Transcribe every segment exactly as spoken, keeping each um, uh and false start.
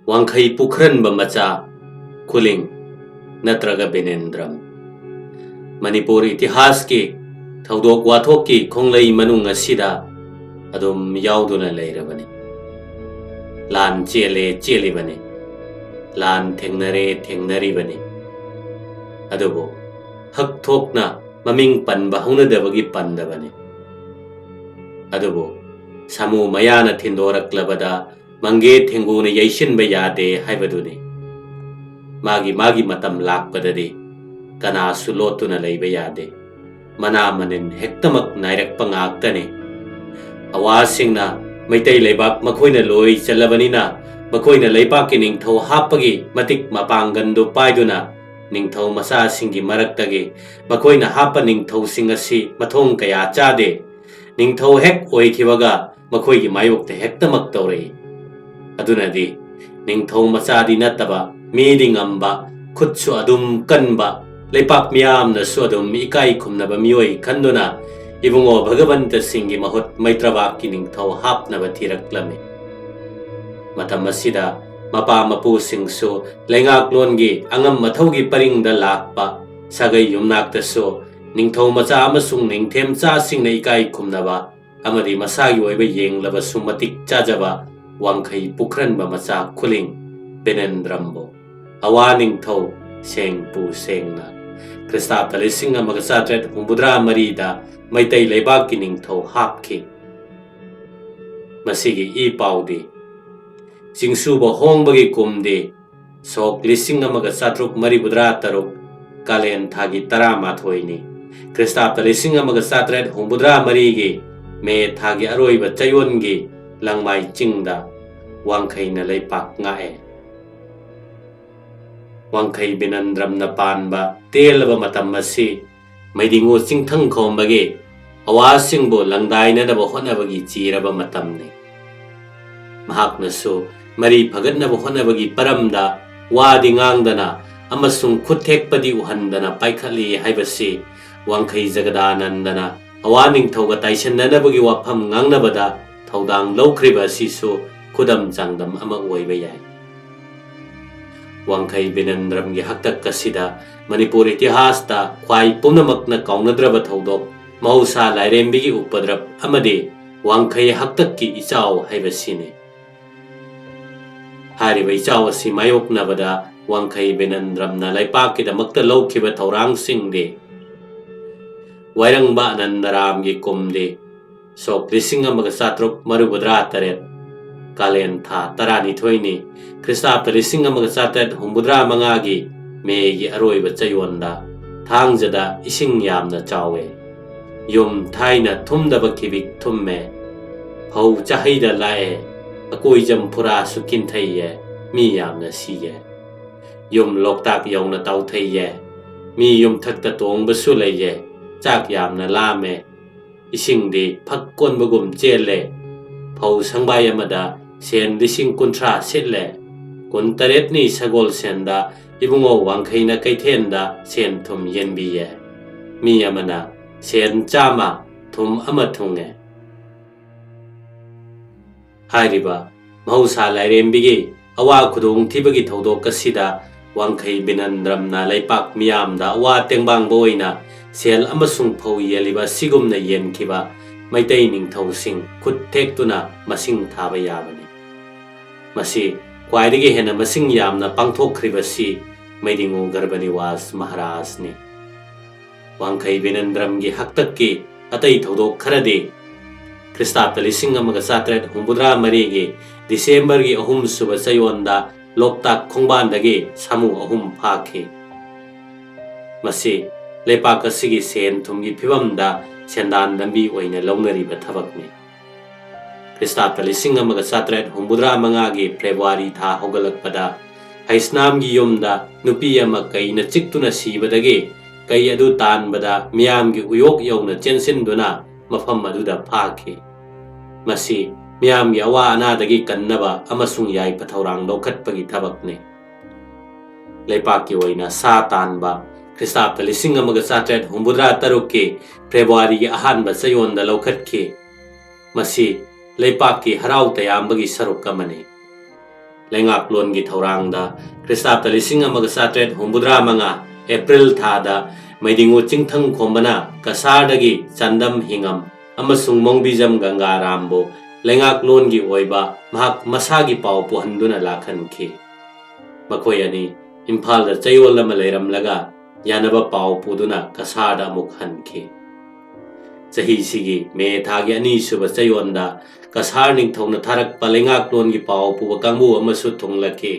ꯋꯥꯡꯈꯩ ꯄꯨꯈ꯭ꯔꯟꯕ ꯃꯆꯥ ꯈꯨꯂꯤꯡ ꯅꯠꯇ꯭ꯔꯒ ꯕꯤꯅꯦꯟꯗ꯭ꯔꯝ꯫ ꯃꯅꯤꯄꯨꯔ ꯏꯇꯤꯍꯥꯁꯀꯤ ꯊꯧꯗꯣꯛ ꯋꯥꯊꯣꯛꯀꯤ ꯈꯣꯡꯂꯩ ꯃꯅꯨꯡ ꯑꯁꯤꯗ ꯑꯗꯨꯝ ꯌꯥꯎꯗꯨꯅ ꯂꯩꯔꯕꯅꯤ꯫ ꯂꯥꯟ ꯆꯦꯜꯂꯦ ꯆꯦꯜꯂꯤꯕꯅꯤ, ꯂꯥꯟ ꯊꯦꯡꯅꯔꯦ ꯊꯦꯡꯅꯔꯤꯕꯅꯤ꯫ ꯑꯗꯨꯕꯨ ꯍꯛ ꯊꯣꯛꯅ ꯃꯃꯤꯡ ꯄꯟꯕ ꯍꯧꯅꯗꯕꯒꯤ ꯄꯟꯗꯕꯅꯤ꯫ ꯑꯗꯨꯕꯨ ꯁꯥꯃꯨ ꯃꯌꯥꯅ ꯊꯤꯟꯗꯣꯔꯛꯂꯕꯗ ꯃꯪꯒꯦ ꯊꯦꯡꯒꯨꯅ ꯌꯩꯁꯤꯟꯕ ꯌꯥꯗꯦ ꯍꯥꯏꯕꯗꯨꯅꯤ꯫ ꯃꯥꯒꯤ ꯃꯥꯒꯤ ꯃꯇꯝ ꯂꯥꯛꯄꯗꯗꯤ ꯀꯅꯥꯁꯨ ꯂꯣꯠꯇꯨꯅ ꯂꯩꯕ ꯌꯥꯗꯦ꯫ ꯃꯅꯥ ꯃꯅꯤꯟ ꯍꯦꯛꯇꯃꯛ ꯅꯥꯏꯔꯛꯄ ꯉꯥꯛꯇꯅꯤ꯫ ꯑꯋꯥꯁꯤꯡꯅ ꯃꯩꯇꯩ ꯂꯩꯕꯥꯛ ꯃꯈꯣꯏꯅ ꯂꯣꯏ ꯆꯜꯂꯕꯅꯤꯅ ꯃꯈꯣꯏꯅ ꯂꯩꯕꯥꯛꯀꯤ ꯅꯤꯡꯊꯧ ꯍꯥꯞꯄꯒꯤ ꯃꯇꯤꯛ ꯃꯄꯥꯡꯒꯟꯗꯨ ꯄꯥꯏꯗꯨꯅ ꯅꯤꯡꯊꯧ ꯃꯆꯥꯁꯤꯡꯒꯤ ꯃꯔꯛꯇꯒꯤ ꯃꯈꯣꯏꯅ ꯍꯥꯞꯄ ꯅꯤꯡꯊꯧꯁꯤꯡ ꯑꯁꯤ ꯃꯊꯣꯡ ꯀꯌꯥ ꯆꯥꯗꯦ꯫ ꯅꯤꯡꯊꯧ ꯍꯦꯛ ꯑꯣꯏꯈꯤꯕꯒ ꯃꯈꯣꯏꯒꯤ ꯃꯥꯌꯣꯛꯇ ꯍꯦꯛꯇꯃꯛ ꯇꯧꯔꯛꯏ꯫ ꯑꯗꯨꯅꯗꯤ ꯅꯤꯡꯊꯧ ꯃꯆꯥꯗꯤ ꯅꯠꯇꯕ, ꯃꯤꯗꯤ ꯉꯝꯕ, ꯈꯨꯠꯁꯨ ꯑꯗꯨꯝ ꯀꯟꯕ, ꯂꯩꯄꯥꯛ ꯃꯤꯌꯥꯝꯅꯁꯨ ꯑꯗꯨꯝ ꯏꯀꯥꯏ ꯈꯨꯝꯅꯕ ꯃꯤꯑꯣꯏ ꯈꯟꯗꯨꯅ ꯏꯕꯨꯡꯉꯣ ꯚꯒꯕꯟꯇ ꯁꯤꯡꯒꯤ ꯃꯍꯨꯠ ꯃꯩꯇ꯭ꯔꯕꯥꯛꯀꯤ ꯅꯤꯡꯊꯧ ꯍꯥꯞꯅꯕ ꯊꯤꯔꯛꯂꯝꯃꯤ꯫ ꯃꯇꯝ ꯑꯁꯤꯗ ꯃꯄꯥ ꯃꯄꯨꯁꯤꯡꯁꯨ ꯂꯩꯉꯥꯛꯂꯣꯟꯒꯤ ꯑꯉꯝ ꯑꯊꯧꯒꯤ ꯄꯔꯤꯡꯗ ꯂꯥꯛꯄ ꯁꯥꯒꯩ ꯌꯨꯝꯅꯥꯛꯇꯁꯨ ꯅꯤꯡꯊꯧ ꯃꯆꯥ ꯑꯃꯁꯨꯡ ꯅꯤꯡꯊꯦꯝꯆꯥꯁꯤꯡꯅ ꯏꯀꯥꯏ ꯈꯨꯝꯅꯕ ꯑꯃꯗꯤ ꯃꯁꯥꯒꯤ ꯑꯣꯏꯕ ꯌꯦꯡꯂꯕꯁꯨ ꯃꯇꯤꯛ ꯆꯥꯖꯕ ꯋꯥꯡꯈꯩ ꯄꯨꯈ꯭ꯔꯟꯕ ꯃꯆꯥ ꯈꯨꯂꯤꯡ ꯕꯤꯅꯦꯟꯗ꯭ꯔꯝꯕꯨ ꯑꯋꯥ ꯅꯤꯡꯊꯧ ꯁꯦꯡꯄꯨ ꯁꯦꯡꯅ ꯈ꯭ꯔꯤꯁꯇꯥꯕꯗ ꯂꯤꯁꯤꯡ ꯑꯃꯒ ꯆꯥꯇ꯭ꯔꯦꯠ ꯍꯨꯝꯐꯨꯇꯔꯥ ꯃꯔꯤꯗ ꯃꯩꯇꯩ ꯂꯩꯕꯥꯛꯀꯤ ꯅꯤꯡꯊꯧ ꯍꯥꯞꯈꯤ꯫ ꯃꯁꯤꯒꯤ ꯏ ꯄꯥꯎꯗꯤ ꯆꯤꯡꯁꯨꯕ ꯍꯣꯡꯕꯒꯤ ꯀꯨꯝꯗꯤ ꯁꯣꯛ ꯂꯤꯁꯤꯡ ꯑꯃꯒ ꯆꯥꯇ꯭ꯔꯨꯛ ꯃꯔꯤꯐꯨꯇꯔꯥ ꯇꯔꯨꯛ, ꯀꯥꯂꯦꯟ ꯊꯥꯒꯤ ꯇꯔꯥꯃꯥꯊꯣꯏꯅꯤ꯫ ꯈ꯭ꯔꯤꯁꯇꯥꯕꯗ ꯂꯤꯁꯤꯡ ꯑꯃꯒ ꯆꯥꯇ꯭ꯔꯦꯠ ꯍꯨꯝꯐꯨꯇꯔꯥ ꯃꯔꯤꯒꯤ ꯃꯦ ꯊꯥꯒꯤ ꯑꯔꯣꯏꯕ ꯆꯌꯣꯜꯒꯤ ꯂꯪꯃꯥꯏ ꯆꯤꯡꯗ ꯋꯥꯡꯈꯩꯅ ꯂꯩꯄꯥꯛ ꯉꯥꯛꯑꯦ꯫ ꯋꯥꯡꯈꯩ ꯕꯤꯅꯟꯗ꯭ꯔꯝꯅ ꯄꯥꯟꯕ ꯇꯦꯜꯂꯕ ꯃꯇꯝ ꯑꯁꯤ ꯃꯩꯗꯤꯡꯉꯨ ꯆꯤꯡꯊꯪ ꯈꯣꯝꯕꯒꯤ ꯑꯋꯥꯁꯤꯡꯕꯨ ꯂꯪꯗꯥꯏꯅꯅꯕ ꯍꯣꯠꯅꯕꯒꯤ ꯆꯤꯔꯕ ꯃꯇꯝꯅꯤ꯫ ꯃꯍꯥꯛꯅꯁꯨ ꯃꯔꯤ ꯐꯒꯠꯅꯕ ꯍꯣꯠꯅꯕꯒꯤ ꯄꯔꯝꯗ ꯋꯥꯗꯤ ꯉꯥꯡꯗꯅ ꯑꯃꯁꯨꯡ ꯈꯨꯠ ꯊꯦꯛꯄꯗꯤ ꯎꯍꯟꯗꯅ ꯄꯥꯏꯈꯠꯂꯤ ꯍꯥꯏꯕꯁꯤ ꯋꯥꯡꯈꯩ ꯖꯒꯗꯥꯅꯟꯗꯅ ꯑꯋꯥ ꯅꯤꯡꯊꯧꯒ ꯇꯥꯏꯁꯟꯅꯅꯕꯒꯤ ꯋꯥꯐꯝ ꯉꯥꯡꯅꯕꯗ ꯊꯧꯗꯥꯡ ꯂꯧꯈ꯭ꯔꯤꯕ ꯑꯁꯤꯁꯨ ꯈꯨꯗꯝ ꯆꯥꯡꯗꯝ ꯑꯃ ꯑꯣꯏꯕ ꯌꯥꯏ꯫ ꯋꯥꯡꯈꯩ ꯕꯤꯅꯟꯗ꯭ꯔꯝꯒꯤ ꯍꯥꯛꯇꯛ ꯑꯁꯤꯗ ꯃꯅꯤꯄꯨꯔ ꯏꯇꯤꯍꯥꯁꯇ ꯈ꯭ꯋꯥꯏ ꯄꯨꯝꯅꯃꯛꯅ ꯀꯥꯎꯅꯗ꯭ꯔꯕ ꯊꯧꯗꯣꯛ, ꯃꯍꯧꯁꯥ ꯂꯥꯏꯔꯦꯝꯕꯤꯒꯤ ꯎꯄꯗ꯭ꯔꯕ ꯑꯃꯗꯤ ꯋꯥꯡꯈꯩ ꯍꯥꯛꯇꯛꯀꯤ ꯏꯆꯥꯎ ꯍꯥꯏꯕꯁꯤꯅꯤ꯫ ꯍꯥꯏꯔꯤꯕ ꯏꯆꯥꯎ ꯑꯁꯤ ꯃꯥꯌꯣꯛꯅꯕꯗ ꯋꯥꯡꯈꯩ ꯕꯤꯅꯟꯗ꯭ꯔꯝꯅ ꯂꯩꯄꯥꯛꯀꯤꯗꯃꯛꯇ ꯂꯧꯈꯤꯕ ꯊꯧꯔꯥꯡꯁꯤꯡꯗꯤ: ꯋꯥꯏꯔꯪꯕ ꯑꯅꯟꯗꯔꯥꯝꯒꯤ ꯀꯨꯝꯗꯤ ꯁꯣꯛ ꯂꯤꯁꯤꯡ ꯑꯃꯒ ꯆꯥꯇ꯭ꯔꯨꯛ ꯃꯔꯤꯐꯨꯇꯔꯥ ꯇꯔꯦꯠ, ꯀꯥꯂꯦꯟ ꯊꯥ ꯇꯔꯥꯅꯤꯊꯣꯏꯅꯤ, ꯈ꯭ꯔꯤꯁꯇꯥꯕꯇ ꯂꯤꯁꯤꯡ ꯑꯃꯒ ꯆꯥꯇ꯭ꯔꯦꯠ ꯍꯨꯝꯐꯨꯇꯔꯥ ꯃꯉꯥꯒꯤ ꯃꯦꯒꯤ ꯑꯔꯣꯏꯕ ꯆꯌꯣꯜꯗ ꯊꯥꯡꯖꯗ ꯏꯁꯤꯡ ꯌꯥꯝꯅ ꯆꯥꯎꯋꯦ꯫ ꯌꯨꯝ ꯊꯥꯏꯅ ꯊꯨꯝꯗꯕ ꯈꯤꯕꯤꯛ ꯊꯨꯝꯃꯦ꯫ ꯐꯧ ꯆꯥꯍꯩꯗ ꯂꯥꯛꯑꯦ꯫ ꯑꯀꯣꯏꯖꯝ ꯐꯨꯔꯥꯁꯨ ꯀꯤꯟꯊꯩꯌꯦ꯫ ꯃꯤ ꯌꯥꯝꯅ ꯁꯤꯌꯦ꯫ ꯌꯨꯝ ꯂꯣꯛꯇꯥꯛ ꯌꯧꯅ ꯇꯥꯎꯊꯩꯌꯦ꯫ ꯃꯤ ꯌꯨꯝꯊꯛꯇ ꯇꯣꯡꯕꯁꯨ ꯂꯩꯌꯦ꯫ ꯆꯥꯛ ꯌꯥꯝꯅ ꯂꯥꯝꯃꯦ꯫ ꯏꯁꯤꯡꯗꯤ ꯐꯛ ꯀꯣꯟꯕꯒꯨꯝ ꯆꯦꯜꯂꯦ꯫ ꯐꯧ ꯁꯪꯕꯥꯏ ꯑꯃꯗ ꯁꯦꯟ ꯂꯤꯁꯤꯡ ꯀꯨꯟꯊ꯭ꯔꯥ ꯁꯤꯠꯂꯦ꯫ ꯀꯨꯟꯇꯔꯦꯠꯅꯤ ꯁꯒꯣꯜꯁꯦꯟꯗ ꯏꯕꯨꯡꯉꯣ ꯋꯥꯡꯈꯩꯅ ꯀꯩꯊꯦꯜꯗ ꯁꯦꯟ ꯊꯨꯝ ꯌꯦꯟꯕꯤꯌꯦ꯫ ꯃꯤ ꯑꯃꯅ ꯁꯦꯟ ꯆꯥꯝꯃ ꯊꯨꯝ ꯑꯃ ꯊꯨꯡꯉꯦ꯫ ꯍꯥꯏꯔꯤꯕ ꯃꯍꯧꯁꯥ ꯂꯥꯏꯔꯦꯝꯕꯤꯒꯤ ꯑꯋꯥ ꯈꯨꯗꯣꯡꯊꯤꯕꯒꯤ ꯊꯧꯗꯣꯛ ꯑꯁꯤꯗ ꯋꯥꯡꯈꯩ ꯕꯤꯅꯟꯗ꯭ꯔꯝꯅ ꯂꯩꯄꯥꯛ ꯃꯤꯌꯥꯝꯗ ꯑꯋꯥ ꯇꯦꯡꯕꯥꯡꯕ ꯑꯣꯏꯅ ꯁꯦꯜ ꯑꯃꯁꯨꯡ ꯐꯧ ꯌꯦꯜꯂꯤꯕ ꯑꯁꯤꯒꯨꯝꯅ ꯌꯦꯟꯈꯤꯕ ꯃꯩꯇꯩ ꯅꯤꯡꯊꯧꯁꯤꯡ ꯈꯨꯠ ꯊꯦꯛꯇꯨꯅ ꯃꯁꯤꯡ ꯊꯥꯕ ꯌꯥꯕꯅꯤ꯫ ꯃꯁꯤ ꯈ꯭ꯋꯥꯏꯗꯒꯤ ꯍꯦꯟꯅ ꯃꯁꯤꯡ ꯌꯥꯝꯅ ꯄꯥꯡꯊꯣꯛꯈ꯭ꯔꯤꯕꯁꯤ ꯃꯩꯗꯤꯡꯉꯨ ꯒꯔꯕꯅꯤꯋꯥꯁ ꯃꯍꯥꯔꯥꯖꯅꯤ꯫ ꯋꯥꯡꯈꯩ ꯕꯤꯅꯟꯗ꯭ꯔꯝꯒꯤ ꯍꯥꯛꯇꯛꯀꯤ ꯑꯇꯩ ꯊꯧꯗꯣꯛ ꯈꯔꯗꯤ ꯈ꯭ꯔꯤꯁꯇꯥꯕꯇ ꯂꯤꯁꯤꯡ ꯑꯃꯒ ꯆꯥꯇ꯭ꯔꯦꯠ ꯍꯨꯝꯐꯨꯇꯔꯥ ꯃꯔꯤꯒꯤ ꯗꯤꯁꯦꯝꯕꯔꯒꯤ ꯑꯍꯨꯝꯁꯨꯕ ꯆꯌꯣꯜꯗ ꯂꯣꯛꯇꯥꯛ ꯈꯣꯡꯕꯥꯟꯗꯒꯤ ꯁꯥꯃꯨ ꯑꯍꯨꯝ ꯐꯥꯈꯤ꯫ ꯃꯁꯤ ꯂꯩꯄꯥꯛ ꯑꯁꯤꯒꯤ ꯁꯦꯟ ꯊꯨꯝꯒꯤ ꯐꯤꯕꯝꯗ ꯁꯦꯟꯗꯥꯟ ꯂꯝꯕꯤ ꯑꯣꯏꯅ ꯂꯧꯅꯔꯤꯕ ꯊꯕꯛꯅꯤ꯫ ꯈ꯭ꯔꯤꯁꯇꯥꯕꯇ ꯂꯤꯁꯤꯡ ꯑꯃꯒ ꯆꯥꯇ꯭ꯔꯦꯠ ꯍꯨꯝꯐꯨꯇꯔꯥ ꯃꯉꯥꯒꯤ ꯐꯦꯕ꯭ꯔꯨꯋꯥꯔꯤ ꯊꯥ ꯍꯧꯒꯠꯂꯛꯄꯗ ꯍꯩꯁꯅꯥꯝꯒꯤ ꯌꯨꯝꯗ ꯅꯨꯄꯤ ꯑꯃ ꯀꯩꯅ ꯆꯤꯛꯇꯨꯅ ꯁꯤꯕꯗꯒꯤ ꯀꯩ ꯑꯗꯨ ꯇꯥꯟꯕꯗ ꯃꯤꯌꯥꯝꯒꯤ ꯎꯌꯣꯛ ꯌꯧꯅ ꯆꯦꯟꯁꯤꯟꯗꯨꯅ ꯃꯐꯝ ꯑꯗꯨꯗ ꯐꯥꯈꯤ꯫ ꯃꯁꯤ ꯃꯤꯌꯥꯝꯒꯤ ꯑꯋꯥ ꯑꯅꯥꯗꯒꯤ ꯀꯟꯅꯕ ꯑꯃꯁꯨꯡ ꯌꯥꯏꯐ ꯊꯧꯔꯥꯡ ꯂꯧꯈꯠꯄꯒꯤ ꯊꯕꯛꯅꯤ꯫ ꯂꯩꯄꯥꯛꯀꯤ ꯑꯣꯏꯅ ꯁꯥ ꯇꯥꯟꯕ ꯈ꯭ꯔꯤꯁꯇꯥꯕꯇ ꯂꯤꯁꯤꯡ ꯑꯃꯒ ꯆꯥꯇ꯭ꯔꯦꯠ ꯍꯨꯝꯐꯨꯇꯔꯥ ꯇꯔꯨꯛꯀꯤ ꯐꯦꯕ꯭ꯔꯨꯋꯥꯔꯤꯒꯤ ꯑꯍꯥꯟꯕ ꯆꯌꯣꯜꯗ ꯂꯧꯈꯠꯈꯤ꯫ ꯃꯁꯤ ꯂꯩꯄꯥꯛꯀꯤ ꯍꯔꯥꯎ ꯇꯌꯥꯝꯕꯒꯤ ꯁꯔꯨꯛ ꯑꯃꯅꯤ꯫ ꯂꯩꯉꯥꯛꯂꯣꯟꯒꯤ ꯊꯧꯔꯥꯡꯗ ꯈ꯭ꯔꯤꯁꯇꯥꯕꯇ ꯂꯤꯁꯤꯡ ꯑꯃꯒ ꯆꯥꯇ꯭ꯔꯦꯠ ꯍꯨꯝꯐꯨꯇꯔꯥ ꯃꯉꯥ ꯑꯦꯄ꯭ꯔꯤꯜ ꯊꯥꯗ ꯃꯩꯗꯤꯡꯉꯨ ꯆꯤꯡꯊꯪ ꯈꯣꯝꯕꯅ ꯀꯁꯥꯔꯗꯒꯤ ꯆꯥꯟꯗꯝ ꯍꯤꯉꯝ ꯑꯃꯁꯨꯡ ꯃꯣꯡꯕꯤꯖꯝ ꯒꯪꯒꯥꯔꯥꯝꯕꯨ ꯂꯩꯉꯥꯛꯂꯣꯟꯒꯤ ꯑꯣꯏꯕ ꯃꯍꯥꯛ ꯃꯁꯥꯒꯤ ꯄꯥꯎ ꯄꯨꯍꯟꯗꯨꯅ ꯂꯥꯛꯍꯟꯈꯤ꯫ ꯃꯈꯣꯏ ꯑꯅꯤ ꯏꯝꯐꯥꯜꯗ ꯆꯌꯣꯜ ꯑꯃ ꯂꯩꯔꯝꯂꯒ ꯌꯥꯅꯕ ꯄꯥꯎ ꯄꯨꯗꯨꯅ ꯀꯁꯥꯔꯗ ꯑꯃꯨꯛ ꯍꯟꯈꯤ꯫ ꯆꯍꯤꯁꯤꯒꯤ ꯃꯦ ꯊꯥꯒꯤ ꯑꯅꯤꯁꯨꯕ ꯆꯌꯣꯜꯗ ꯀꯁꯥꯔ ꯅꯤꯡꯊꯧꯅ ꯊꯥꯔꯛꯄ ꯂꯩꯉꯥꯛꯂꯣꯟꯒꯤ ꯄꯥꯎ ꯄꯨꯕ ꯀꯥꯡꯕꯨ ꯑꯃꯁꯨ ꯊꯨꯡꯂꯛꯈꯤ꯫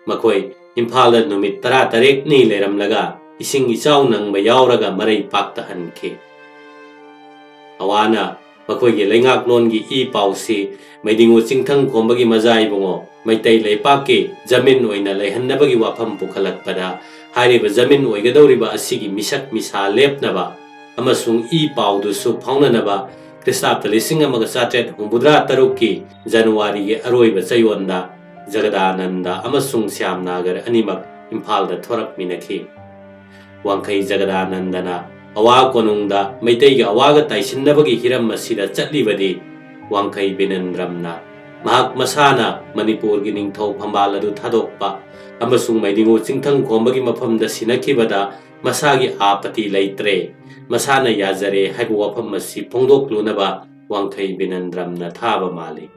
ꯃꯈꯣꯏ ꯏꯝꯐꯥꯜꯗ ꯅꯨꯃꯤꯠ ꯇꯔꯥꯇꯔꯦꯠꯅꯤ ꯂꯩꯔꯝꯂꯒ ꯏꯁꯤꯡ ꯏꯆꯥꯎ ꯅꯪꯕ ꯌꯥꯎꯔꯒ ꯃꯔꯩ ꯄꯥꯛꯇ ꯍꯟꯈꯤ꯫ ꯑꯋꯥꯅ ꯃꯈꯣꯏꯒꯤ ꯂꯩꯉꯥꯛꯂꯣꯟꯒꯤ ꯏ ꯄꯥꯎꯁꯤ ꯃꯩꯗꯤꯡꯉꯨ ꯆꯤꯡꯊꯪ ꯈꯣꯝꯕꯒꯤ ꯃꯖꯥ ꯏꯕꯨꯡꯉꯣ ꯃꯩꯇꯩ ꯂꯩꯄꯥꯛꯀꯤ ꯖꯃꯤꯟ ꯑꯣꯏꯅ ꯂꯩꯍꯟꯅꯕꯒꯤ ꯋꯥꯐꯝ ꯄꯨꯈꯠꯂꯛꯄꯗ, ꯍꯥꯏꯔꯤꯕ ꯖꯃꯤꯟ ꯑꯣꯏꯒꯗꯧꯔꯤꯕ ꯑꯁꯤꯒꯤ ꯃꯤꯁꯛ ꯃꯤꯁꯥ ꯂꯦꯞꯅꯕ ꯑꯃꯁꯨꯡ ꯏ ꯄꯥꯎꯗꯨꯁꯨ ꯐꯥꯎꯅꯅꯕ ꯈ꯭ꯔꯤꯁꯇꯥꯕꯇ ꯂꯤꯁꯤꯡ ꯑꯃꯒ ꯆꯥꯇ꯭ꯔꯦꯠ ꯍꯨꯝꯐꯨꯇꯔꯥ ꯇꯔꯨꯛꯀꯤ ꯖꯅꯋꯥꯔꯤꯒꯤ ꯑꯔꯣꯏꯕ ꯆꯌꯣꯜꯗ ꯖꯒꯗꯥꯅꯟꯗ ꯑꯃꯁꯨꯡ ꯁ꯭ꯌꯥꯝꯅꯥꯒꯔ ꯑꯅꯤꯃꯛ ꯏꯝꯐꯥꯜꯗ ꯊꯣꯔꯛꯃꯤꯟꯅꯈꯤ꯫ ꯋꯥꯡꯈꯩ ꯖꯒꯗꯥꯅꯟꯗꯅ ꯑꯋꯥ ꯀꯣꯅꯨꯡꯗ ꯃꯩꯇꯩꯒ ꯑꯋꯥꯒ ꯇꯥꯏꯁꯤꯟꯅꯕꯒꯤ ꯍꯤꯔꯝ ꯑꯁꯤꯗ ꯆꯠꯂꯤꯕꯗꯤ ꯋꯥꯡꯈꯩ ꯕꯤꯅꯟꯗ꯭ꯔꯝꯅ ꯃꯍꯥꯛ ꯃꯁꯥꯅ ꯃꯅꯤꯄꯨꯔꯒꯤ ꯅꯤꯡꯊꯧ ꯐꯝꯕꯥꯜ ꯑꯗꯨ ꯊꯥꯗꯣꯛꯄ ꯑꯃꯁꯨꯡ ꯃꯩꯗꯤꯡꯉꯨ ꯆꯤꯡꯊꯪ ꯈꯣꯝꯕꯒꯤ ꯃꯐꯝꯗ ꯁꯤꯟꯅꯈꯤꯕꯗ ꯃꯁꯥꯒꯤ ꯑꯥꯄꯇꯤ ꯂꯩꯇ꯭ꯔꯦ, ꯃꯁꯥꯅ ꯌꯥꯖꯔꯦ ꯍꯥꯏꯕ ꯋꯥꯐꯝ ꯑꯁꯤ ꯐꯣꯡꯗꯣꯛꯂꯨꯅꯕ ꯋꯥꯡꯈꯩ ꯕꯤꯅꯟꯗ꯭ꯔꯝꯅ ꯊꯥꯕ ꯃꯥꯜꯂꯤ꯫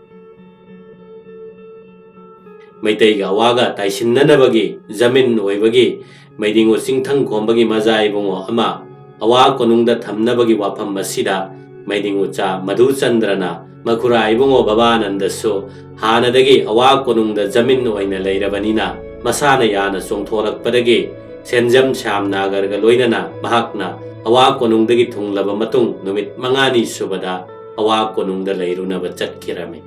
ꯃꯩꯇꯩꯒ ꯑꯋꯥꯒ ꯇꯥꯏꯁꯤꯟꯅꯅꯕꯒꯤ ꯖꯃꯤꯟ ꯑꯣꯏꯕꯒꯤ ꯃꯩꯗꯤꯡꯉꯨ ꯆꯤꯡꯊꯪ ꯈꯣꯝꯕꯒꯤ ꯃꯖꯥ ꯏꯕꯨꯡꯉꯣ ꯑꯃ ꯑꯋꯥ ꯀꯣꯅꯨꯡꯗ ꯊꯝꯅꯕꯒꯤ ꯋꯥꯐꯝ ꯑꯁꯤꯗ ꯃꯩꯗꯤꯡꯉꯨꯆꯥ ꯃꯙꯨꯆꯟꯗ꯭ꯔꯅ ꯃꯈꯨꯔꯥ ꯏꯕꯨꯡꯉꯣ ꯕꯕꯥꯅꯟꯗꯁꯨ ꯍꯥꯟꯅꯗꯒꯤ ꯑꯋꯥ ꯀꯣꯅꯨꯡꯗ ꯖꯃꯤꯟ ꯑꯣꯏꯅ ꯂꯩꯔꯕꯅꯤꯅ ꯃꯁꯥꯅ ꯌꯥꯅ ꯆꯣꯡꯊꯣꯂꯛꯄꯗꯒꯤ ꯁꯦꯟꯖꯝ ꯁ꯭ꯌꯥꯝꯅꯥꯒꯔꯒ ꯂꯣꯏꯅꯅ ꯃꯍꯥꯛꯅ ꯑꯋꯥ ꯀꯣꯅꯨꯡꯗꯒꯤ ꯊꯨꯡꯂꯕ ꯃꯇꯨꯡ ꯅꯨꯃꯤꯠ ꯃꯉꯥꯅꯤ ꯁꯨꯕꯗ ꯑꯋꯥ ꯀꯣꯅꯨꯡꯗ ꯂꯩꯔꯨꯅꯕ ꯆꯠꯈꯤꯔꯝꯃꯤ꯫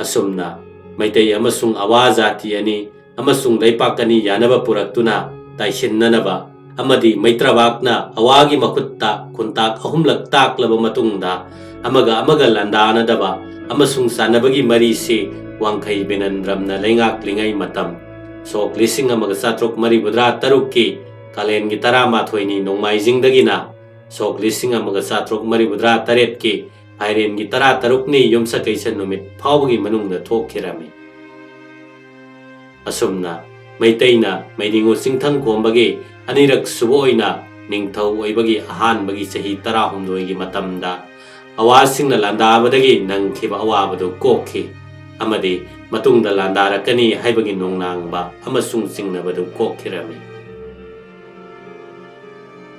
ꯑꯁꯨꯝꯅ ꯃꯩꯇꯩ ꯑꯃꯁꯨꯡ ꯑꯋꯥ ꯖꯥꯇꯤ ꯑꯅꯤ ꯑꯃꯁꯨꯡ ꯂꯩꯄꯥꯛ ꯑꯅꯤ ꯌꯥꯅꯕ ꯄꯨꯔꯛꯇꯨꯅ ꯇꯥꯏꯁꯤꯟꯅꯅꯕ ꯑꯃꯗꯤ ꯃꯩꯇ꯭ꯔꯕꯥꯛꯅ ꯑꯋꯥꯒꯤ ꯃꯈꯨꯠꯇ ꯈꯨꯟꯇꯥꯛ ꯑꯍꯨꯝꯂꯛ ꯇꯥꯛꯂꯕ ꯃꯇꯨꯡꯗ ꯑꯃꯒ ꯑꯃꯒ ꯂꯥꯟꯗꯥꯅꯗꯕ ꯑꯃꯁꯨꯡ ꯆꯥꯟꯅꯕꯒꯤ ꯃꯔꯤꯁꯤ ꯋꯥꯡꯈꯩ ꯕꯤꯅꯟꯗ꯭ꯔꯝꯅ ꯂꯩꯉꯥꯛꯂꯤꯉꯩ ꯃꯇꯝ ꯁꯣꯛ ꯂꯤꯁꯤꯡ ꯑꯃꯒ ꯆꯥꯇ꯭ꯔꯨꯛ ꯃꯔꯤꯐꯨꯇꯔꯥ ꯇꯔꯨꯛꯀꯤ ꯀꯥꯂꯦꯟꯒꯤ ꯇꯔꯥꯃꯥꯊꯣꯏꯅꯤ ꯅꯣꯡꯃꯥꯏꯖꯤꯡꯗꯒꯤꯅ ꯁꯣꯛ ꯂꯤꯁꯤꯡ ꯑꯃꯒ ꯆꯥꯇ꯭ꯔꯨꯛ ꯃꯔꯤꯐꯨꯇꯔꯥ ꯇꯔꯦꯠꯀꯤ ꯐꯥꯏꯔꯦꯟꯒꯤ ꯇꯔꯥ ꯇꯔꯨꯛꯅꯤ ꯌꯨꯝꯁꯀꯩꯁ ꯅꯨꯃꯤꯠ ꯐꯥꯎꯕꯒꯤ ꯃꯅꯨꯡꯗ ꯊꯣꯛꯈꯤꯔꯝꯃꯤ꯫ ꯑꯁꯨꯝꯅ ꯃꯩꯇꯩꯅ ꯃꯩꯗꯤꯡꯉꯨ ꯆꯤꯡꯊꯪ ꯈꯣꯝꯕꯒꯤ ꯑꯅꯤꯔꯛ ꯁꯨꯕ ꯑꯣꯏꯅ ꯅꯤꯡꯊꯧ ꯑꯣꯏꯕꯒꯤ ꯑꯍꯥꯟꯕꯒꯤ ꯆꯍꯤ ꯇꯔꯥꯍꯨꯝꯗꯣꯏꯒꯤ ꯃꯇꯝꯗ ꯑꯋꯥꯁꯤꯡꯅ ꯂꯥꯟꯗꯥꯕꯗꯒꯤ ꯅꯪꯈꯤꯕ ꯑꯋꯥꯕꯗꯨ ꯀꯣꯛꯈꯤ ꯑꯃꯗꯤ ꯃꯇꯨꯡꯗ ꯂꯥꯟꯗꯥꯔꯛꯀꯅꯤ ꯍꯥꯏꯕꯒꯤ ꯅꯣꯡꯅꯥꯡꯕ ꯑꯃꯁꯨꯡ ꯆꯤꯡꯅꯕꯗꯨ ꯀꯣꯛꯈꯤꯔꯝꯃꯤ꯫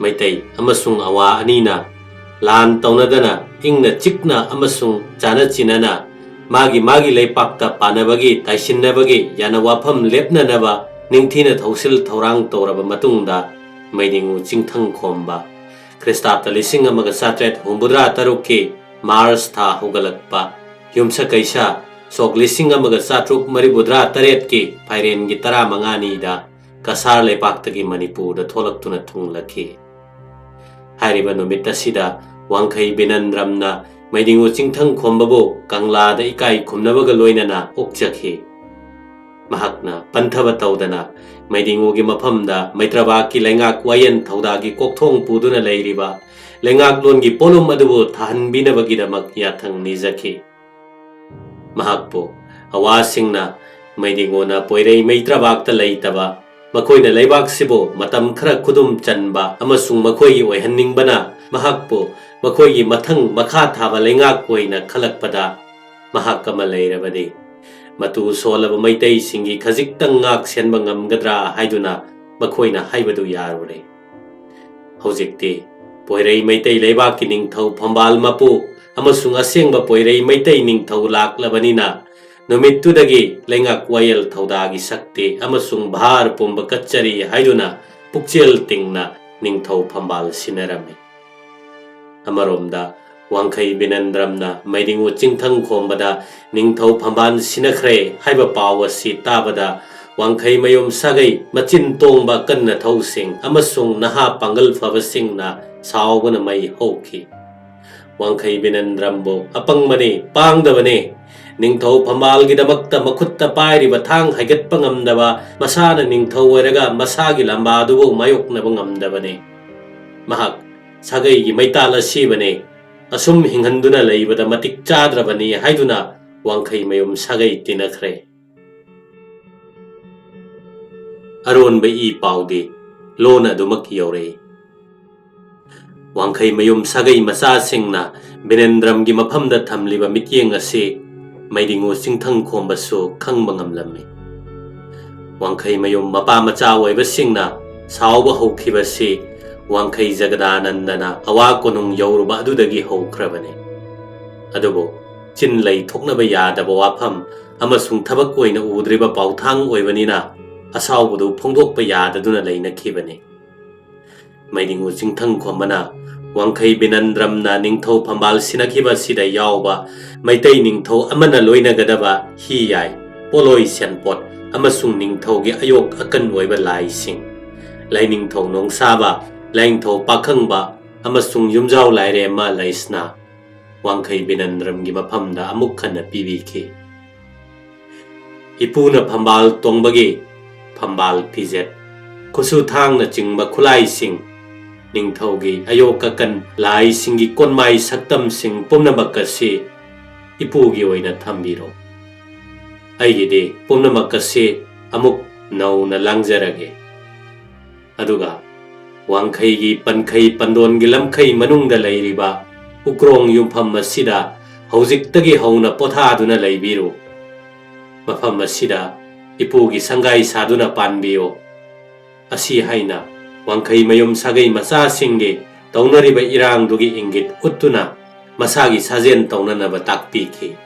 ꯃꯩꯇꯩ ꯑꯃꯁꯨꯡ ꯑꯋꯥ ꯑꯅꯤꯅ ꯂꯥꯟ ꯇꯧꯅꯗꯅ ꯏꯪꯅ ꯆꯤꯛꯅ ꯑꯃꯁꯨꯡ ꯆꯥꯅ ꯆꯤꯟꯅꯅ ꯃꯥꯒꯤ ꯃꯥꯒꯤ ꯂꯩꯄꯥꯛꯇ ꯄꯥꯟꯅꯕꯒꯤ ꯇꯥꯏꯁꯤꯟꯅꯕꯒꯤ ꯌꯥꯅ ꯋꯥꯐꯝ ꯂꯦꯞꯅꯅꯕ ꯅꯤꯡꯊꯤꯅ ꯊꯧꯁꯤꯜ ꯊꯧꯔꯥꯡ ꯇꯧꯔꯕ ꯃꯇꯨꯡꯗ ꯃꯩꯗꯤꯡꯉꯨ ꯆꯤꯡꯊꯪ ꯈꯣꯝꯕ ꯈ꯭ꯔꯤꯁꯇꯥꯕꯇ ꯂꯤꯁꯤꯡ ꯑꯃꯒ ꯆꯥꯇ꯭ꯔꯦꯠ ꯍꯨꯝꯐꯨꯇꯔꯥ ꯇꯔꯨꯛꯀꯤ ꯃꯥꯔꯆ ꯊꯥ ꯍꯧꯒꯠꯂꯛꯄ ꯌꯨꯝꯁꯀꯩꯁ ꯁꯣꯛ ꯂꯤꯁꯤꯡ ꯑꯃꯒ ꯆꯥꯇ꯭ꯔꯨꯛ ꯃꯔꯤꯐꯨꯇꯔꯥ ꯇꯔꯦꯠꯀꯤ ꯐꯥꯏꯔꯦꯟꯒꯤ ꯇꯔꯥꯃꯉꯥꯅꯤꯗ ꯀꯁꯥꯔ ꯂꯩꯄꯥꯛꯇꯒꯤ ꯃꯅꯤꯄꯨꯔꯗ ꯊꯣꯛꯂꯛꯇꯨꯅ ꯊꯨꯡꯂꯛꯈꯤ꯫ ꯍꯥꯏꯔꯤꯕ ꯅꯨꯃꯤꯠ ꯑꯁꯤꯗ ꯋꯥꯡꯈꯩ ꯕꯤꯅꯟꯗ꯭ꯔꯝꯅ ꯃꯩꯗꯤꯡꯉꯨ ꯆꯤꯡꯊꯪ ꯈꯣꯝꯕꯕꯨ ꯀꯪꯂꯥꯗ ꯏꯀꯥꯏ ꯈꯨꯝꯅꯕꯒ ꯂꯣꯏꯅꯅ ꯑꯣꯛꯆꯈꯤ꯫ ꯃꯍꯥꯛꯅ ꯄꯟꯊꯕ ꯇꯧꯗꯅ ꯃꯩꯗꯤꯡꯉꯨꯒꯤ ꯃꯐꯝꯗ ꯃꯩꯇ꯭ꯔꯕꯥꯛꯀꯤ ꯂꯩꯉꯥꯛ ꯋꯥꯌꯦꯜ ꯊꯧꯗꯥꯒꯤ ꯀꯣꯛꯊꯣꯡ ꯄꯨꯗꯨꯅ ꯂꯩꯔꯤꯕ ꯂꯩꯉꯥꯛꯂꯣꯟꯒꯤ ꯄꯣꯠꯂꯨꯝ ꯑꯗꯨꯕꯨ ꯊꯥꯍꯟꯕꯤꯅꯕꯒꯤꯗꯃꯛ ꯌꯥꯊꯪ ꯅꯤꯖꯈꯤ꯫ ꯃꯍꯥꯛꯄꯨ ꯑꯋꯥꯁꯤꯡꯅ ꯃꯩꯗꯤꯡꯉꯨꯅ ꯄꯣꯏꯔꯩ ꯃꯩꯇ꯭ꯔꯕꯥꯛꯇ ꯂꯩꯇꯕ, ꯃꯈꯣꯏꯅ ꯂꯩꯕꯥꯛꯁꯤꯕꯨ ꯃꯇꯝ ꯈꯔ ꯈꯨꯗꯨꯝ ꯆꯟꯕ ꯑꯃꯁꯨꯡ ꯃꯈꯣꯏꯒꯤ ꯑꯣꯏꯍꯟꯅꯤꯡꯕꯅ ꯃꯍꯥꯛꯄꯨ ꯃꯈꯣꯏꯒꯤ ꯃꯊꯪ ꯃꯈꯥ ꯊꯥꯕ ꯂꯩꯉꯥꯛ ꯑꯣꯏꯅ ꯈꯜꯂꯛꯄꯗ ꯃꯍꯥꯛ ꯑꯃ ꯂꯩꯔꯕꯗꯤ ꯃꯇꯨ ꯁꯣꯜꯂꯕ ꯃꯩꯇꯩꯁꯤꯡꯒꯤ ꯈꯖꯤꯛꯇꯪ ꯉꯥꯛ ꯁꯦꯟꯕ ꯉꯝꯒꯗ꯭ꯔꯥ ꯍꯥꯏꯗꯨꯅ ꯃꯈꯣꯏꯅ ꯍꯥꯏꯕꯗꯨ ꯌꯥꯔꯨꯔꯦ꯫ ꯍꯧꯖꯤꯛꯇꯤ ꯄꯣꯏꯔꯩ ꯃꯩꯇꯩ ꯂꯩꯕꯥꯛꯀꯤ ꯅꯤꯡꯊꯧ ꯐꯝꯕꯥꯜ ꯃꯄꯨ ꯑꯃꯁꯨꯡ ꯑꯁꯦꯡꯕ ꯄꯣꯏꯔꯩ ꯃꯩꯇꯩ ꯅꯤꯡꯊꯧ ꯂꯥꯛꯂꯕꯅꯤꯅ ꯅꯨꯃꯤꯠꯇꯨꯗꯒꯤ ꯂꯩꯉꯥꯛ ꯋꯥꯌꯦꯜ ꯊꯧꯗꯥꯒꯤ ꯁꯛꯇꯤ ꯑꯃꯁꯨꯡ ꯚꯥꯔ ꯄꯨꯝꯕ ꯀꯠꯆꯔꯤ ꯍꯥꯏꯗꯨꯅ ꯄꯨꯛꯆꯦꯜ ꯇꯤꯡꯅ ꯅꯤꯡꯊꯧ ꯐꯝꯕꯥꯜ ꯁꯤꯟꯅꯔꯝꯃꯤ꯫ ꯑꯃꯔꯣꯝꯗ ꯋꯥꯡꯈꯩ ꯕꯤꯅꯟꯗ꯭ꯔꯝꯅ ꯃꯩꯗꯤꯡꯉꯨ ꯆꯤꯡꯊꯪ ꯈꯣꯝꯕꯗ ꯅꯤꯡꯊꯧ ꯐꯝꯕꯥꯜ ꯁꯤꯟꯅꯈ꯭ꯔꯦ ꯍꯥꯏꯕ ꯄꯥꯎ ꯑꯁꯤ ꯇꯥꯕꯗ ꯋꯥꯡꯈꯩ ꯃꯌꯨꯝ ꯁꯥꯒꯩ ꯃꯆꯤꯟ ꯇꯣꯡꯕ ꯀꯟꯅ ꯊꯧꯁꯤꯡ ꯑꯃꯁꯨꯡ ꯅꯍꯥ ꯄꯥꯡꯒꯜ ꯐꯕꯁꯤꯡꯅ ꯁꯥꯎꯕꯅ ꯃꯩ ꯍꯧꯈꯤ꯫ ꯋꯥꯡꯈꯩ ꯕꯤꯅꯟꯗ꯭ꯔꯝꯕꯨ ꯑꯄꯪꯕꯅꯤ, ꯄꯥꯡꯗꯕꯅꯤ꯫ ꯅꯤꯡꯊꯧ ꯐꯝꯕꯥꯜꯒꯤꯗꯃꯛꯇ ꯃꯈꯨꯠꯇ ꯄꯥꯏꯔꯤꯕ ꯊꯥꯡ ꯍꯥꯏꯒꯠꯄ ꯉꯝꯗꯕ, ꯃꯁꯥꯅ ꯅꯤꯡꯊꯧ ꯑꯣꯏꯔꯒ ꯃꯁꯥꯒꯤ ꯂꯝꯕꯥꯗꯨꯕꯨ ꯃꯥꯌꯣꯛꯅꯕ ꯉꯝꯗꯕꯅꯤ꯫ ꯃꯍꯥꯛ ꯁꯥꯒꯩꯒꯤ ꯃꯩꯇꯥꯜ ꯑꯁꯤꯕꯅꯤ꯫ ꯑꯁꯨꯝ ꯍꯤꯡꯍꯟꯗꯨꯅ ꯂꯩꯕꯗ ꯃꯇꯤꯛ ꯆꯥꯗ꯭ꯔꯕꯅꯤ ꯍꯥꯏꯗꯨꯅ ꯋꯥꯡꯈꯩ ꯃꯌꯨꯝ ꯁꯥꯒꯩ ꯇꯤꯟꯅꯈ꯭ꯔꯦ꯫ ꯑꯔꯣꯟꯕ ꯏ ꯄꯥꯎꯗꯤ ꯂꯣꯟ ꯑꯗꯨꯃꯛ ꯌꯧꯔꯛꯏ꯫ ꯋꯥꯡꯈꯩ ꯃꯌꯨꯝ ꯁꯥꯒꯩ ꯃꯆꯥꯁꯤꯡꯅ ꯕꯤꯅꯦꯟꯗ꯭ꯔꯝꯒꯤ ꯃꯐꯝꯗ ꯊꯝꯂꯤꯕ ꯃꯤꯠꯌꯦꯡ ꯑꯁꯤ ꯃꯩꯗꯤꯉꯨ ꯆꯤꯡꯊꯪ ꯈꯣꯝꯕꯁꯨ ꯈꯪꯕ ꯉꯝꯂꯝꯃꯤ꯫ ꯋꯥꯡꯈꯩ ꯃꯌꯨꯝ ꯃꯄꯥ ꯃꯆꯥ ꯑꯣꯏꯕꯁꯤꯡꯅ ꯁꯥꯎꯕ ꯍꯧꯈꯤꯕꯁꯤ ꯋꯥꯡꯈꯩ ꯖꯒꯗꯥꯅꯟꯗꯅ ꯑꯋꯥ ꯀꯣꯅꯨꯡ ꯌꯧꯔꯨꯕ ꯑꯗꯨꯗꯒꯤ ꯍꯧꯈ꯭ꯔꯕꯅꯤ꯫ ꯑꯗꯨꯕꯨ ꯆꯤꯟ ꯂꯩ ꯊꯣꯛꯅꯕ ꯌꯥꯗꯕ ꯋꯥꯐꯝ ꯑꯃꯁꯨꯡ ꯊꯕꯛ ꯑꯣꯏꯅ ꯎꯗ꯭ꯔꯤꯕ ꯄꯥꯎꯊꯥꯡ ꯑꯣꯏꯕꯅꯤꯅ ꯑꯁꯥꯎꯕꯗꯨ ꯐꯣꯡꯗꯣꯛꯄ ꯌꯥꯗꯗꯨꯅ ꯂꯩꯅꯈꯤꯕꯅꯤ꯫ ꯃꯩꯗꯤꯉꯨ ꯆꯤꯡꯊꯪ ꯈꯣꯝꯕꯅ ꯋꯥꯡꯈꯩ ꯕꯤꯅꯟꯗ꯭ꯔꯝꯅ ꯅꯤꯡꯊꯧ ꯐꯝꯕꯥꯜ ꯁꯤꯟꯅꯈꯤꯕ ꯑꯁꯤꯗ ꯌꯥꯎꯕ ꯃꯩꯇꯩ ꯅꯤꯡꯊꯧ ꯑꯃꯅ ꯂꯣꯏꯅꯒꯗꯕ ꯍꯤ ꯌꯥꯏ, ꯄꯣꯠꯂꯣꯏ ꯁꯦꯟꯄꯣꯠ ꯑꯃꯁꯨꯡ ꯅꯤꯡꯊꯧꯒꯤ ꯑꯌꯣꯛ ꯑꯀꯟ ꯑꯣꯏꯕ ꯂꯥꯏꯁꯤꯡ, ꯂꯥꯏꯅꯤꯡꯊꯧ ꯅꯣꯡꯁꯥꯕ, ꯂꯥꯏꯅꯤꯡꯊꯧ ꯄꯥꯈꯪꯕ ꯑꯃꯁꯨꯡ ꯌꯨꯝꯖꯥꯎ ꯂꯥꯏꯔꯦꯝꯃ ꯂꯩꯁꯅꯥ ꯋꯥꯡꯈꯩ ꯕꯤꯅꯟꯗ꯭ꯔꯝꯒꯤ ꯃꯐꯝꯗ ꯑꯃꯨꯛ ꯍꯟꯅ ꯄꯤꯕꯤꯈꯤ꯫ ꯏꯄꯨꯅ ꯐꯝꯕꯥꯜ ꯇꯣꯡꯕꯒꯤ ꯐꯝꯕꯥꯜ ꯐꯤꯖꯦꯠ, ꯈꯨꯠꯁꯨ ꯊꯥꯡꯅꯆꯤꯡꯕ ꯈꯨꯠꯂꯥꯏꯁꯤꯡ, ꯅꯤꯡꯊꯧꯒꯤ ꯑꯌꯣꯛ ꯑꯀꯟ ꯂꯥꯏꯁꯤꯡꯒꯤ ꯀꯣꯟꯃꯥꯏ ꯁꯛꯇꯝꯁꯤꯡ ꯄꯨꯝꯅꯃꯛ ꯑꯁꯤ ꯏꯄꯨꯒꯤ ꯑꯣꯏꯅ ꯊꯝꯕꯤꯔꯣ꯫ ꯑꯩꯒꯤꯗꯤ ꯄꯨꯝꯅꯃꯛ ꯑꯁꯤ ꯑꯃꯨꯛ ꯅꯧꯅ ꯂꯥꯡꯖꯔꯒꯦ꯫ ꯑꯗꯨꯒ ꯋꯥꯡꯈꯩꯒꯤ ꯄꯟꯈꯩ ꯄꯟꯗꯣꯟꯒꯤ ꯂꯝꯈꯩ ꯃꯅꯨꯡꯗ ꯂꯩꯔꯤꯕ ꯎꯀ꯭ꯔꯣꯡ ꯌꯨꯝꯐꯝ ꯑꯁꯤꯗ ꯍꯧꯖꯤꯛꯇꯒꯤ ꯍꯧꯅ ꯄꯣꯊꯥꯗꯨꯅ ꯂꯩꯕꯤꯔꯨ꯫ ꯃꯐꯝ ꯑꯁꯤꯗ ꯏꯄꯨꯒꯤ ꯁꯪꯒꯥꯏ ꯁꯥꯗꯨꯅ ꯄꯥꯟꯕꯤꯌꯨ꯫ ꯑꯁꯤ ꯍꯥꯏꯅ ꯋꯥꯡꯈꯩ ꯃꯌꯨꯝ ꯁꯥꯒꯩ ꯃꯆꯥꯁꯤꯡꯒꯤ ꯇꯧꯅꯔꯤꯕ ꯏꯔꯥꯡꯗꯨꯒꯤ ꯏꯪꯒꯤꯠ ꯎꯠꯇꯨꯅ ꯃꯁꯥꯒꯤ ꯁꯥꯖꯦꯟ ꯇꯧꯅꯅꯕ ꯇꯥꯛꯄꯤꯈꯤ꯫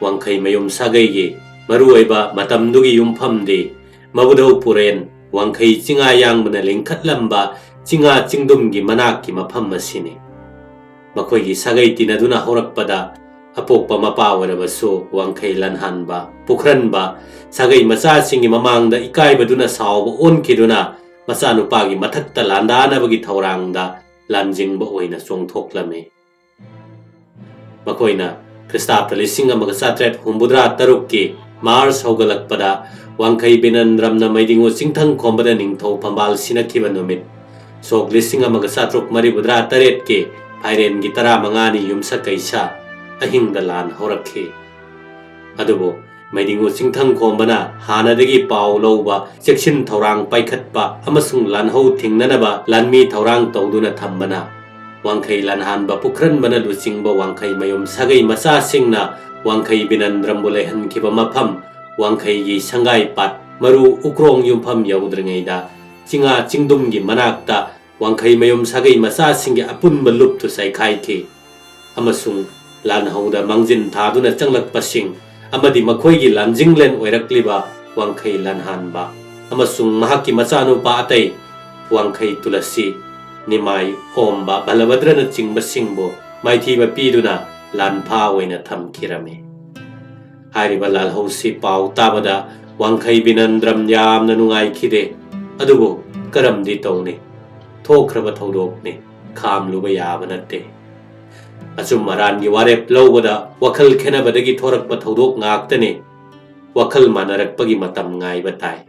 ꯋꯥꯡꯈꯩ ꯃꯌꯨꯝ ꯁꯥꯒꯩꯒꯤ ꯃꯔꯨꯑꯣꯏꯕ ꯃꯇꯝꯗꯨꯒꯤ ꯌꯨꯝꯐꯝꯗꯤ ꯃꯕꯨꯙꯧ ꯄꯨꯔꯦꯟ ꯋꯥꯡꯈꯩ ꯆꯤꯡꯉꯥ ꯌꯥꯡꯕꯅ ꯂꯤꯡꯈꯠꯂꯝꯕ ꯆꯤꯡꯉꯥ ꯆꯤꯡꯗꯨꯝꯒꯤ ꯃꯅꯥꯛꯀꯤ ꯃꯐꯝ ꯑꯁꯤꯅꯤ꯫ ꯃꯈꯣꯏꯒꯤ ꯁꯥꯒꯩ ꯇꯤꯟꯅꯗꯨꯅ ꯍꯧꯔꯛꯄꯗ ꯑꯄꯣꯛꯄ ꯃꯄꯥ ꯑꯣꯏꯔꯕꯁꯨ ꯋꯥꯡꯈꯩ ꯂꯟꯍꯥꯟꯕ, ꯄꯨꯈ꯭ꯔꯟꯕ, ꯁꯥꯒꯩ ꯃꯆꯥꯁꯤꯡꯒꯤ ꯃꯃꯥꯡꯗ ꯏꯀꯥꯏꯕꯗꯨꯅ ꯁꯥꯎꯕ ꯑꯣꯟꯈꯤꯗꯨꯅ ꯃꯆꯥꯅꯨꯄꯥꯒꯤ ꯃꯊꯛꯇ ꯂꯥꯟꯗꯥꯅꯕꯒꯤ ꯊꯧꯔꯥꯡꯗ ꯂꯥꯟꯖꯤꯡꯕ ꯑꯣꯏꯅ ꯆꯣꯡꯊꯣꯛꯂꯝꯃꯤ꯫ ꯃꯈꯣꯏꯅ ꯈ꯭ꯔꯤꯁꯇꯥꯕꯗ ꯂꯤꯁꯤꯡ ꯑꯃꯒ ꯆꯥꯇ꯭ꯔꯦꯠ ꯍꯨꯝꯐꯨꯇꯔꯥ ꯇꯔꯨꯛꯀꯤ ꯃꯥꯔꯆ ꯍꯧꯒꯠꯂꯛꯄꯗ ꯋꯥꯡꯈꯩ ꯕꯤꯅꯟꯗ꯭ꯔꯝꯅ ꯃꯩꯗꯤꯉꯨ ꯆꯤꯡꯊꯪ ꯈꯣꯝꯕꯗ ꯅꯤꯡꯊꯧ ꯐꯝꯕꯥꯜ ꯁꯤꯟꯅꯈꯤꯕ ꯅꯨꯃꯤꯠ, ꯁꯣꯛ ꯂꯤꯁꯤꯡ ꯑꯃꯒ ꯆꯥꯇ꯭ꯔꯨꯛ ꯃꯔꯤꯐꯨꯇꯔꯥ ꯇꯔꯦꯠꯀꯤ ꯐꯥꯏꯔꯦꯟꯒꯤ ꯇꯔꯥꯃꯉꯥꯅꯤ ꯌꯨꯝꯁꯀꯩꯁ ꯑꯍꯤꯡꯗ ꯂꯥꯟ ꯍꯧꯔꯛꯈꯤ꯫ ꯑꯗꯨꯕꯨ ꯃꯩꯗꯤꯡꯉꯨ ꯆꯤꯡꯊꯪ ꯈꯣꯝꯕꯅ ꯍꯥꯟꯅꯗꯒꯤ ꯄꯥꯎ ꯂꯧꯕ, ꯆꯦꯛꯁꯤꯟ ꯊꯧꯔꯥꯡ ꯄꯥꯏꯈꯠꯄ ꯑꯃꯁꯨꯡ ꯂꯥꯟꯍꯧ ꯊꯤꯡꯅꯅꯕ ꯂꯥꯟꯃꯤ ꯊꯧꯔꯥꯡ ꯇꯧꯗꯨꯅ ꯊꯝꯕꯅ ꯋꯥꯡꯈꯩ ꯂꯥꯟꯍꯥꯟꯕ ꯄꯨꯈ꯭ꯔꯟꯕꯅ ꯂꯨꯆꯤꯡꯕ ꯋꯥꯡꯈꯩ ꯃꯌꯨꯝ ꯁꯥꯒꯩ ꯃꯆꯥꯁꯤꯡꯅ ꯋꯥꯡꯈꯩ ꯕꯤꯅꯟꯗ꯭ꯔꯝꯕꯨ ꯂꯩꯍꯟꯈꯤꯕ ꯃꯐꯝ, ꯋꯥꯡꯈꯩꯒꯤ ꯁꯪꯒꯥꯏ ꯄꯥꯠ ꯃꯔꯨ ꯎꯀ꯭ꯔꯣꯡ ꯌꯨꯝꯐꯝ ꯌꯧꯗ꯭ꯔꯤꯉꯩꯗ ꯆꯤꯡꯉꯥ ꯆꯤꯡꯗꯨꯝꯒꯤ ꯃꯅꯥꯛꯇ ꯋꯥꯡꯈꯩ ꯃꯌꯨꯝ ꯁꯥꯒꯩ ꯃꯆꯥꯁꯤꯡꯒꯤ ꯑꯄꯨꯟꯕ ꯂꯨꯞꯇꯨ ꯆꯥꯏꯈꯥꯏꯈꯤ ꯑꯃꯁꯨꯡ ꯂꯥꯟꯍꯧꯗ ꯃꯥꯡꯖꯤꯟ ꯊꯥꯗꯨꯅ ꯆꯪꯂꯛꯄꯁꯤꯡ ꯑꯃꯗꯤ ꯃꯈꯣꯏꯒꯤ ꯂꯥꯟꯖꯤꯡꯂꯦꯟ ꯑꯣꯏꯔꯛꯂꯤꯕ ꯋꯥꯡꯈꯩ ꯂꯥꯟꯍꯥꯟꯕ ꯑꯃꯁꯨꯡ ꯃꯍꯥꯛꯀꯤ ꯃꯆꯥꯅꯨꯄꯥ ꯑꯇꯩ ꯋꯥꯡꯈꯩ ꯇꯨꯂꯁꯤ, ꯅꯤꯃꯥꯏ ꯑꯣꯝꯕ ꯕꯂꯚꯗ꯭ꯔꯅꯆꯤꯡꯕꯁꯤꯡꯕꯨ ꯃꯥꯏꯊꯤꯕ ꯄꯤꯗꯨꯅ ꯂꯥꯟꯐꯥ ꯑꯣꯏꯅ ꯊꯝꯈꯤꯔꯝꯃꯤ꯫ ꯍꯥꯏꯔꯤꯕ ꯂꯥꯜꯍꯧꯁꯤ ꯄꯥꯎ ꯇꯥꯕꯗ ꯋꯥꯡꯈꯩ ꯕꯤꯅꯟꯗ꯭ꯔꯝ ꯌꯥꯝꯅ ꯅꯨꯡꯉꯥꯏꯈꯤꯗꯦ꯫ ꯑꯗꯨꯕꯨ ꯀꯔꯝꯗꯤ ꯇꯧꯅꯤ? ꯊꯣꯛꯈ꯭ꯔꯕ ꯊꯧꯗꯣꯛꯅꯤ, ꯈꯥꯝꯂꯨꯕ ꯌꯥꯕ ꯅꯠꯇꯦ꯫ ꯑꯆꯨꯝ ꯑꯔꯥꯟꯒꯤ ꯋꯥꯔꯦꯞ ꯂꯧꯕꯗ ꯋꯥꯈꯜ ꯈꯦꯟꯅꯕꯗꯒꯤ ꯊꯣꯔꯛꯄ ꯊꯧꯗꯣꯛ ꯉꯥꯛꯇꯅꯤ꯫ ꯋꯥꯈꯜ ꯃꯥꯟꯅꯔꯛꯄꯒꯤ ꯃꯇꯝ ꯉꯥꯏꯕ ꯇꯥꯏ꯫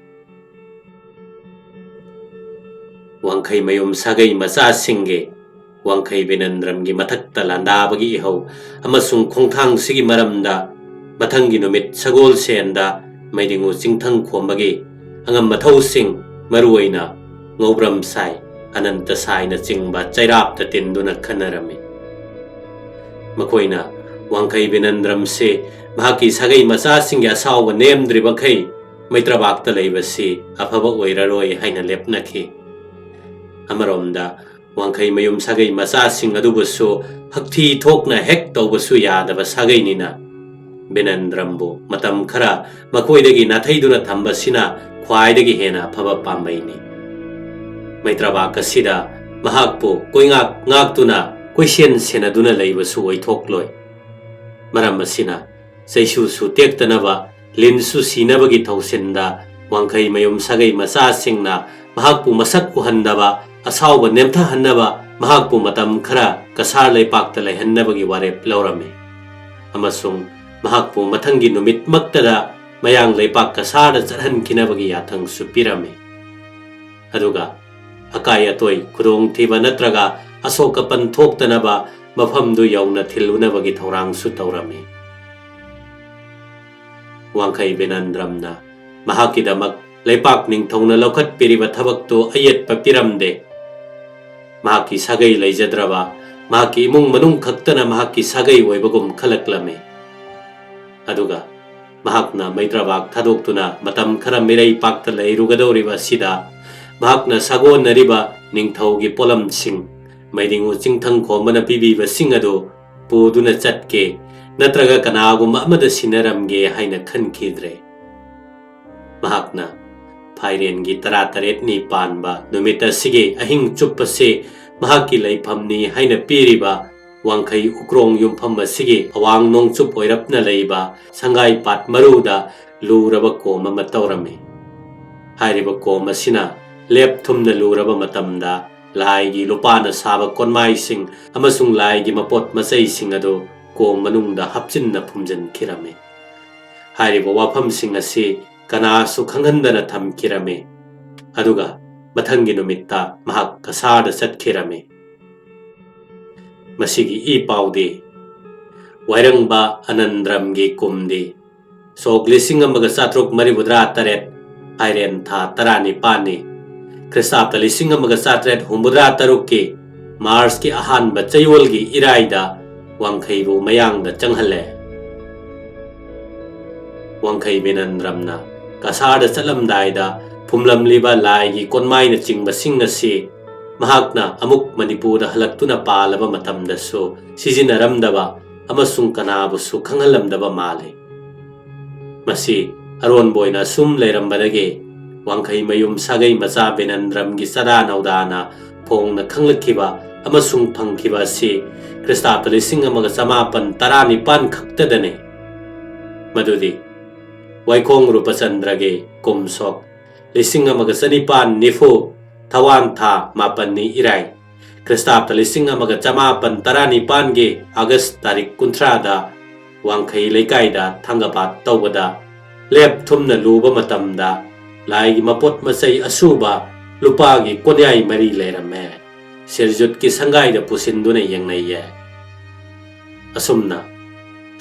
ꯋꯥꯡꯈꯩ ꯃꯌꯨꯝ ꯁꯥꯒꯩ ꯃꯆꯥꯁꯤꯡꯒꯤ ꯋꯥꯡꯈꯩ ꯕꯤꯅꯟꯗ꯭ꯔꯝꯒꯤ ꯃꯊꯛꯇ ꯂꯥꯟꯗꯥꯕꯒꯤ ꯏꯍꯧ ꯑꯃꯁꯨꯡ ꯈꯣꯡꯊꯥꯡꯁꯤꯒꯤ ꯃꯔꯝꯗ ꯃꯊꯪꯒꯤ ꯅꯨꯃꯤꯠ ꯁꯒꯣꯜꯁꯦꯟꯗ ꯃꯩꯗꯤꯡꯉꯨ ꯆꯤꯡꯊꯪ ꯈꯣꯝꯕꯒꯤ ꯑꯉꯝ ꯑꯊꯧꯁꯤꯡ, ꯃꯔꯨꯑꯣꯏꯅ ꯉꯧꯕ꯭ꯔꯝ ꯁꯥꯏ, ꯑꯅꯟꯇ ꯁꯥꯏꯅꯆꯤꯡꯕ ꯆꯩꯔꯥꯞꯇ ꯇꯤꯟꯗꯨꯅ ꯈꯟꯅꯔꯝꯃꯤ꯫ ꯃꯈꯣꯏꯅ ꯋꯥꯡꯈꯩ ꯕꯤꯅꯟꯗ꯭ꯔꯝꯁꯦ ꯃꯍꯥꯛꯀꯤ ꯁꯥꯒꯩ ꯃꯆꯥꯁꯤꯡꯒꯤ ꯑꯁꯥꯎꯕ ꯅꯦꯝꯗ꯭ꯔꯤꯕꯈꯩ ꯃꯩꯇ꯭ꯔꯕꯥꯛꯇ ꯂꯩꯕꯁꯤ ꯑꯐꯕ ꯑꯣꯏꯔꯔꯣꯏ ꯍꯥꯏꯅ ꯂꯦꯞꯅꯈꯤ꯫ ꯑꯃꯔꯣꯝꯗ ꯋꯥꯡꯈꯩ ꯃꯌꯨꯝ ꯁꯥꯒꯩ ꯃꯆꯥꯁꯤꯡ ꯑꯗꯨꯕꯨꯁꯨ ꯍꯛꯊꯤ ꯊꯣꯛꯅ ꯍꯦꯛ ꯇꯧꯕꯁꯨ ꯌꯥꯗꯕ ꯁꯥꯒꯩꯅꯤꯅ ꯕꯤꯅꯟꯗ꯭ꯔꯝꯕꯨ ꯃꯇꯝ ꯈꯔ ꯃꯈꯣꯏꯗꯒꯤ ꯅꯥꯊꯩꯗꯨꯅ ꯊꯝꯕꯁꯤꯅ ꯈ꯭ꯋꯥꯏꯗꯒꯤ ꯍꯦꯟꯅ ꯑꯐꯕ ꯄꯥꯝꯕꯩꯅꯤ꯫ ꯃꯩꯇ꯭ꯔꯕꯥꯛ ꯑꯁꯤꯗ ꯃꯍꯥꯛꯄꯨ ꯀꯣꯏꯉꯥꯛ ꯉꯥꯛꯇꯨꯅ ꯀꯣꯏꯁꯦꯟ ꯁꯦꯟꯅꯗꯨꯅ ꯂꯩꯕꯁꯨ ꯑꯣꯏꯊꯣꯛꯂꯣꯏ꯫ ꯃꯔꯝ ꯑꯁꯤꯅ ꯆꯩꯁꯨꯁꯨ ꯇꯦꯛꯇꯅꯕ, ꯂꯤꯟꯁꯨ ꯁꯤꯅꯕꯒꯤ ꯊꯧꯁꯤꯟꯗ ꯋꯥꯡꯈꯩ ꯃꯌꯨꯝ ꯁꯥꯒꯩ ꯃꯆꯥꯁꯤꯡꯅ ꯃꯍꯥꯛꯄꯨ ꯃꯁꯛ ꯎꯍꯟꯗꯕ, ꯑꯁꯥꯎꯕ ꯅꯦꯝꯊꯍꯟꯅꯕ ꯃꯍꯥꯛꯄꯨ ꯃꯇꯝ ꯈꯔ ꯀꯁꯥꯔ ꯂꯩꯄꯥꯛꯇ ꯂꯩꯍꯟꯅꯕꯒꯤ ꯋꯥꯔꯦꯞ ꯂꯧꯔꯝꯃꯤ ꯑꯃꯁꯨꯡ ꯃꯍꯥꯛꯄꯨ ꯃꯊꯪꯒꯤ ꯅꯨꯃꯤꯠꯃꯛꯇꯗ ꯃꯌꯥꯡ ꯂꯩꯄꯥꯛ ꯀꯁꯥꯔꯗ ꯆꯠꯍꯟꯈꯤꯅꯕꯒꯤ ꯌꯥꯊꯪꯁꯨ ꯄꯤꯔꯝꯃꯤ꯫ ꯑꯗꯨꯒ ꯑꯀꯥꯏ ꯑꯇꯣꯏ, ꯈꯨꯗꯣꯡꯊꯤꯕ ꯅꯠꯇ꯭ꯔꯒ ꯑꯁꯣꯛ ꯑꯄꯟ ꯊꯣꯛꯇꯅꯕ ꯃꯐꯝꯗꯨ ꯌꯧꯅ ꯊꯤꯜꯂꯨꯅꯕꯒꯤ ꯊꯧꯔꯥꯡꯁꯨ ꯇꯧꯔꯝꯃꯤ꯫ ꯋꯥꯡꯈꯩ ꯕꯦꯅꯟꯗ꯭ꯔꯝꯅ ꯃꯍꯥꯛꯀꯤꯗꯃꯛ ꯂꯩꯄꯥꯛ ꯅꯤꯡꯊꯧꯅ ꯂꯧꯈꯠꯄꯤꯔꯤꯕ ꯊꯕꯛꯇꯨ ꯑꯌꯦꯠꯄ ꯄꯤꯔꯝꯗꯦ꯫ ꯃꯍꯥꯛꯀꯤ ꯁꯥꯒꯩ ꯂꯩꯖꯗ꯭ꯔꯕ, ꯃꯍꯥꯛꯀꯤ ꯏꯃꯨꯡ ꯃꯅꯨꯡ ꯈꯛꯇꯅ ꯃꯍꯥꯛꯀꯤ ꯁꯥꯒꯩ ꯑꯣꯏꯕꯒꯨꯝ ꯈꯜꯂꯛꯂꯝꯃꯤ꯫ ꯑꯗꯨꯒ ꯃꯍꯥꯛꯅ ꯃꯩꯇ꯭ꯔꯕꯥꯛ ꯊꯥꯗꯣꯛꯇꯨꯅ ꯃꯇꯝ ꯈꯔ ꯃꯤꯔꯩ ꯄꯥꯛꯇ ꯂꯩꯔꯨꯒꯗꯧꯔꯤꯕ ꯑꯁꯤꯗ, ꯃꯍꯥꯛꯅ ꯁꯥꯒꯣꯟꯅꯔꯤꯕ ꯅꯤꯡꯊꯧꯒꯤ ꯄꯣꯠꯂꯝꯁꯤꯡ, ꯃꯩꯗꯤꯡꯉꯨ ꯆꯤꯡꯊꯪ ꯈꯣꯝꯕꯅ ꯄꯤꯕꯤꯕꯁꯤꯡ ꯑꯗꯨ ꯄꯨꯗꯨꯅ ꯆꯠꯀꯦ, ꯅꯠꯇ꯭ꯔꯒ ꯀꯅꯥꯒꯨꯝꯕ ꯑꯃꯗ ꯁꯤꯟꯅꯔꯝꯒꯦ ꯍꯥꯏꯅ ꯈꯟꯈꯤꯗ꯭ꯔꯦ꯫ ꯃꯍꯥꯛꯅ ꯐꯥꯏꯔꯦꯟꯒꯤ ꯇꯔꯥꯇꯔꯦꯠꯅꯤ ꯄꯥꯟꯕ ꯅꯨꯃꯤꯠ ꯑꯁꯤꯒꯤ ꯑꯍꯤꯡ ꯆꯨꯞꯄꯁꯦ ꯃꯍꯥꯛꯀꯤ ꯂꯩꯐꯝꯅꯤ ꯍꯥꯏꯅ ꯄꯤꯔꯤꯕ ꯋꯥꯡꯈꯩ ꯎꯀ꯭ꯔꯣꯡ ꯌꯨꯝꯐꯝ ꯑꯁꯤꯒꯤ ꯑꯋꯥꯡ ꯅꯣꯡꯆꯨꯞ ꯑꯣꯏꯔꯞꯅ ꯂꯩꯕ ꯁꯪꯒꯥꯏ ꯄꯥꯠ ꯃꯔꯨꯗ ꯂꯨꯔꯕ ꯀꯣꯝ ꯑꯃ ꯇꯧꯔꯝꯃꯤ꯫ ꯍꯥꯏꯔꯤꯕ ꯀꯣꯝ ꯑꯁꯤꯅ ꯂꯦꯞ ꯊꯨꯝꯅ ꯂꯨꯔꯕ ꯃꯇꯝꯗ ꯂꯥꯏꯒꯤ ꯂꯨꯄꯥꯅ ꯁꯥꯕ ꯀꯣꯟꯃꯥꯏꯁꯤꯡ ꯑꯃꯁꯨꯡ ꯂꯥꯏꯒꯤ ꯃꯄꯣꯠ ꯃꯆꯩꯁꯤꯡ ꯑꯗꯨ ꯀꯣꯝ ꯃꯅꯨꯡꯗ ꯍꯥꯞꯆꯤꯟꯅ ꯐꯨꯝꯖꯤꯟꯈꯤꯔꯝꯃꯤ꯫ ꯍꯥꯏꯔꯤꯕ ꯋꯥꯐꯝꯁꯤꯡ ꯑꯁꯤ ꯀꯅꯥꯁꯨ ꯈꯪꯍꯟꯗꯅ ꯊꯝꯈꯤꯔꯝꯃꯤ꯫ ꯑꯗꯨꯒ ꯃꯊꯪꯒꯤ ꯅꯨꯃꯤꯠꯇ ꯃꯍꯥꯛ ꯀꯁꯥꯔꯗ ꯆꯠꯈꯤꯔꯝꯃꯤ꯫ ꯃꯁꯤꯒꯤ ꯏ ꯄꯥꯎꯗꯤ ꯋꯥꯏꯔꯪꯕ ꯑꯅꯟꯗ꯭ꯔꯝꯒꯤ ꯀꯨꯝꯗꯤ ꯁꯣꯛ ꯂꯤꯁꯤꯡ ꯑꯃꯒ ꯆꯥꯇ꯭ꯔꯨꯛ ꯃꯔꯤꯐꯨꯇꯔꯥ ꯇꯔꯦꯠ, ꯐꯥꯏꯔꯦꯟ ꯊꯥ ꯇꯔꯥꯅꯤꯄꯥꯟꯅꯤ꯫ ꯈ꯭ꯔꯤꯁꯇꯥꯕꯇ ꯂꯤꯁꯤꯡ ꯑꯃꯒ ꯆꯥꯇ꯭ꯔꯦꯠ ꯍꯨꯝꯐꯨꯇꯔꯥ ꯇꯔꯨꯛꯀꯤ ꯃꯥꯔꯆꯀꯤ ꯑꯍꯥꯟꯕ ꯆꯌꯣꯜꯒꯤ ꯏꯔꯥꯏꯗ ꯋꯥꯡꯈꯩꯕꯨ ꯃꯌꯥꯡꯗ ꯆꯪꯍꯜꯂꯦ꯫ ꯋꯥꯡꯈꯩ ꯕꯦꯅꯟꯗ꯭ꯔꯝꯅ ꯀꯁꯥꯔꯗ ꯆꯠꯂꯝꯗꯥꯏꯗ ꯐꯨꯝꯂꯝꯂꯤꯕ ꯂꯥꯏꯒꯤ ꯀꯣꯟꯃꯥꯏꯅꯆꯤꯡꯕꯁꯤꯡ ꯑꯁꯤ ꯃꯍꯥꯛꯅ ꯑꯃꯨꯛ ꯃꯅꯤꯄꯨꯔꯗ ꯍꯜꯂꯛꯇꯨꯅ ꯄꯥꯜꯂꯕ ꯃꯇꯝꯗꯁꯨ ꯁꯤꯖꯤꯟꯅꯔꯝꯗꯕ ꯑꯃꯁꯨꯡ ꯀꯅꯥꯕꯨꯁꯨ ꯈꯪꯍꯜꯂꯝꯗꯕ ꯃꯥꯜꯂꯤ꯫ ꯃꯁꯤ ꯑꯔꯣꯟꯕ ꯑꯣꯏꯅ ꯑꯁꯨꯝ ꯂꯩꯔꯝꯕꯗꯒꯤ ꯋꯥꯡꯈꯩ ꯃꯌꯨꯝ ꯁꯥꯒꯩ ꯃꯆꯥ ꯕꯦꯅꯟꯗ꯭ꯔꯝꯒꯤ ꯆꯥꯗꯥ ꯅꯧꯗꯥꯅ ꯐꯣꯡꯅ ꯈꯪꯂꯛꯈꯤꯕ ꯑꯃꯁꯨꯡ ꯐꯪꯈꯤꯕ ꯑꯁꯤ ꯈ꯭ꯔꯤꯁꯇꯥꯕꯇ ꯂꯤꯁꯤꯡ ꯑꯃꯒ ꯆꯃꯥꯄꯟ ꯇꯔꯥꯅꯤꯄꯥꯟ ꯈꯛꯇꯗꯅꯤ꯫ ꯃꯗꯨꯗꯤ ꯋꯥꯏꯈꯣꯡ ꯔꯨꯄꯆꯟꯗ꯭ꯔꯒꯤ ꯀꯨꯝ ꯁꯣꯛ ꯂꯤꯁꯤꯡ ꯑꯃꯒ ꯆꯅꯤꯄꯥꯟ ꯅꯤꯐꯨ, ꯊꯋꯥꯟ ꯊꯥ ꯃꯥꯄꯟꯅꯤ ꯏꯔꯥꯏ, ꯈ꯭ꯔꯤꯁꯇꯥꯕꯇ ꯂꯤꯁꯤꯡ ꯑꯃꯒ ꯆꯃꯥꯄꯟ ꯇꯔꯥꯅꯤꯄꯥꯟꯒꯤ ꯑꯥꯒꯁ ꯇꯥꯔꯤꯛ ꯀꯨꯟꯊ꯭ꯔꯥꯗ ꯋꯥꯡꯈꯩ ꯂꯩꯀꯥꯏꯗ ꯊꯥꯡꯒꯄꯥꯠ ꯇꯧꯕꯗ ꯂꯦꯞ ꯊꯨꯝꯅ ꯂꯨꯕ ꯃꯇꯝꯗ ꯂꯥꯏꯒꯤ ꯃꯄꯣꯠ ꯃꯆꯩ ꯑꯁꯨꯕ ꯂꯨꯄꯥꯒꯤ ꯀꯣꯟꯌꯥꯏ ꯃꯔꯤ ꯂꯩꯔꯝꯃꯦ꯫ ꯁꯤꯔꯖꯨꯠꯀꯤ ꯁꯪꯒꯥꯏꯗ ꯄꯨꯁꯤꯟꯗꯨꯅ ꯌꯦꯡꯅꯩꯌꯦ꯫ ꯑꯁꯨꯝꯅ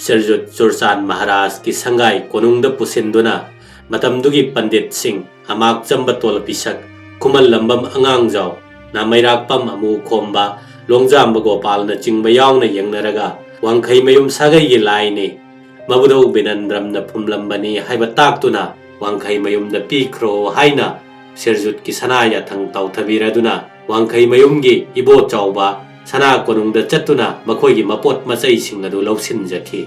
ꯁꯤꯔꯖꯨꯠ ꯆꯨꯔꯆꯥꯟ ꯃꯍꯥꯔꯥꯖꯀꯤ ꯁꯪꯒꯥꯏ ꯀꯣꯅꯨꯡꯗ ꯄꯨꯁꯤꯟꯗꯨꯅ ꯃꯇꯝꯗꯨꯒꯤ ꯄꯟꯗꯤꯠꯁꯤꯡ ꯑꯃꯥꯛꯆꯝꯕ ꯇꯣꯜꯄꯤꯁꯛ, ꯈꯨꯃꯟ ꯂꯝꯕꯝ ꯑꯉꯥꯡꯖꯥꯎ, ꯅꯥꯃꯩꯔꯥꯛꯄꯝ ꯑꯃꯨ ꯈꯣꯝꯕ, ꯂꯣꯡꯖꯥꯝꯕ ꯒꯣꯄꯥꯜꯅꯆꯤꯡꯕ ꯌꯥꯎꯅ ꯌꯦꯡꯅꯔꯒ ꯋꯥꯡꯈꯩ ꯃꯌꯨꯝ ꯁꯥꯒꯩꯒꯤ ꯂꯥꯏꯅꯤ, ꯃꯕꯨꯙꯧ ꯕꯤꯅꯟꯗ꯭ꯔꯝꯅ ꯐꯨꯝꯂꯝꯕꯅꯤ ꯍꯥꯏꯕ ꯇꯥꯛꯇꯨꯅ ꯋꯥꯡꯈꯩ ꯃꯌꯨꯝꯗ ꯄꯤꯈ꯭ꯔꯣ ꯍꯥꯏꯅ ꯁꯤꯔꯖꯨꯠꯀꯤ ꯁꯅꯥ ꯌꯥꯊꯪ ꯇꯥꯎꯊꯕꯤꯔꯗꯨꯅ ꯋꯥꯡꯈꯩ ꯃꯌꯨꯝꯒꯤ ꯏꯕꯣ ꯆꯥꯎꯕ ꯁꯅꯥ ꯀꯣꯅꯨꯡꯗ ꯆꯠꯇꯨꯅ ꯃꯈꯣꯏꯒꯤ ꯃꯄꯣꯠ ꯃꯆꯩꯁꯤꯡ ꯑꯗꯨ ꯂꯧꯁꯤꯟꯖꯈꯤ꯫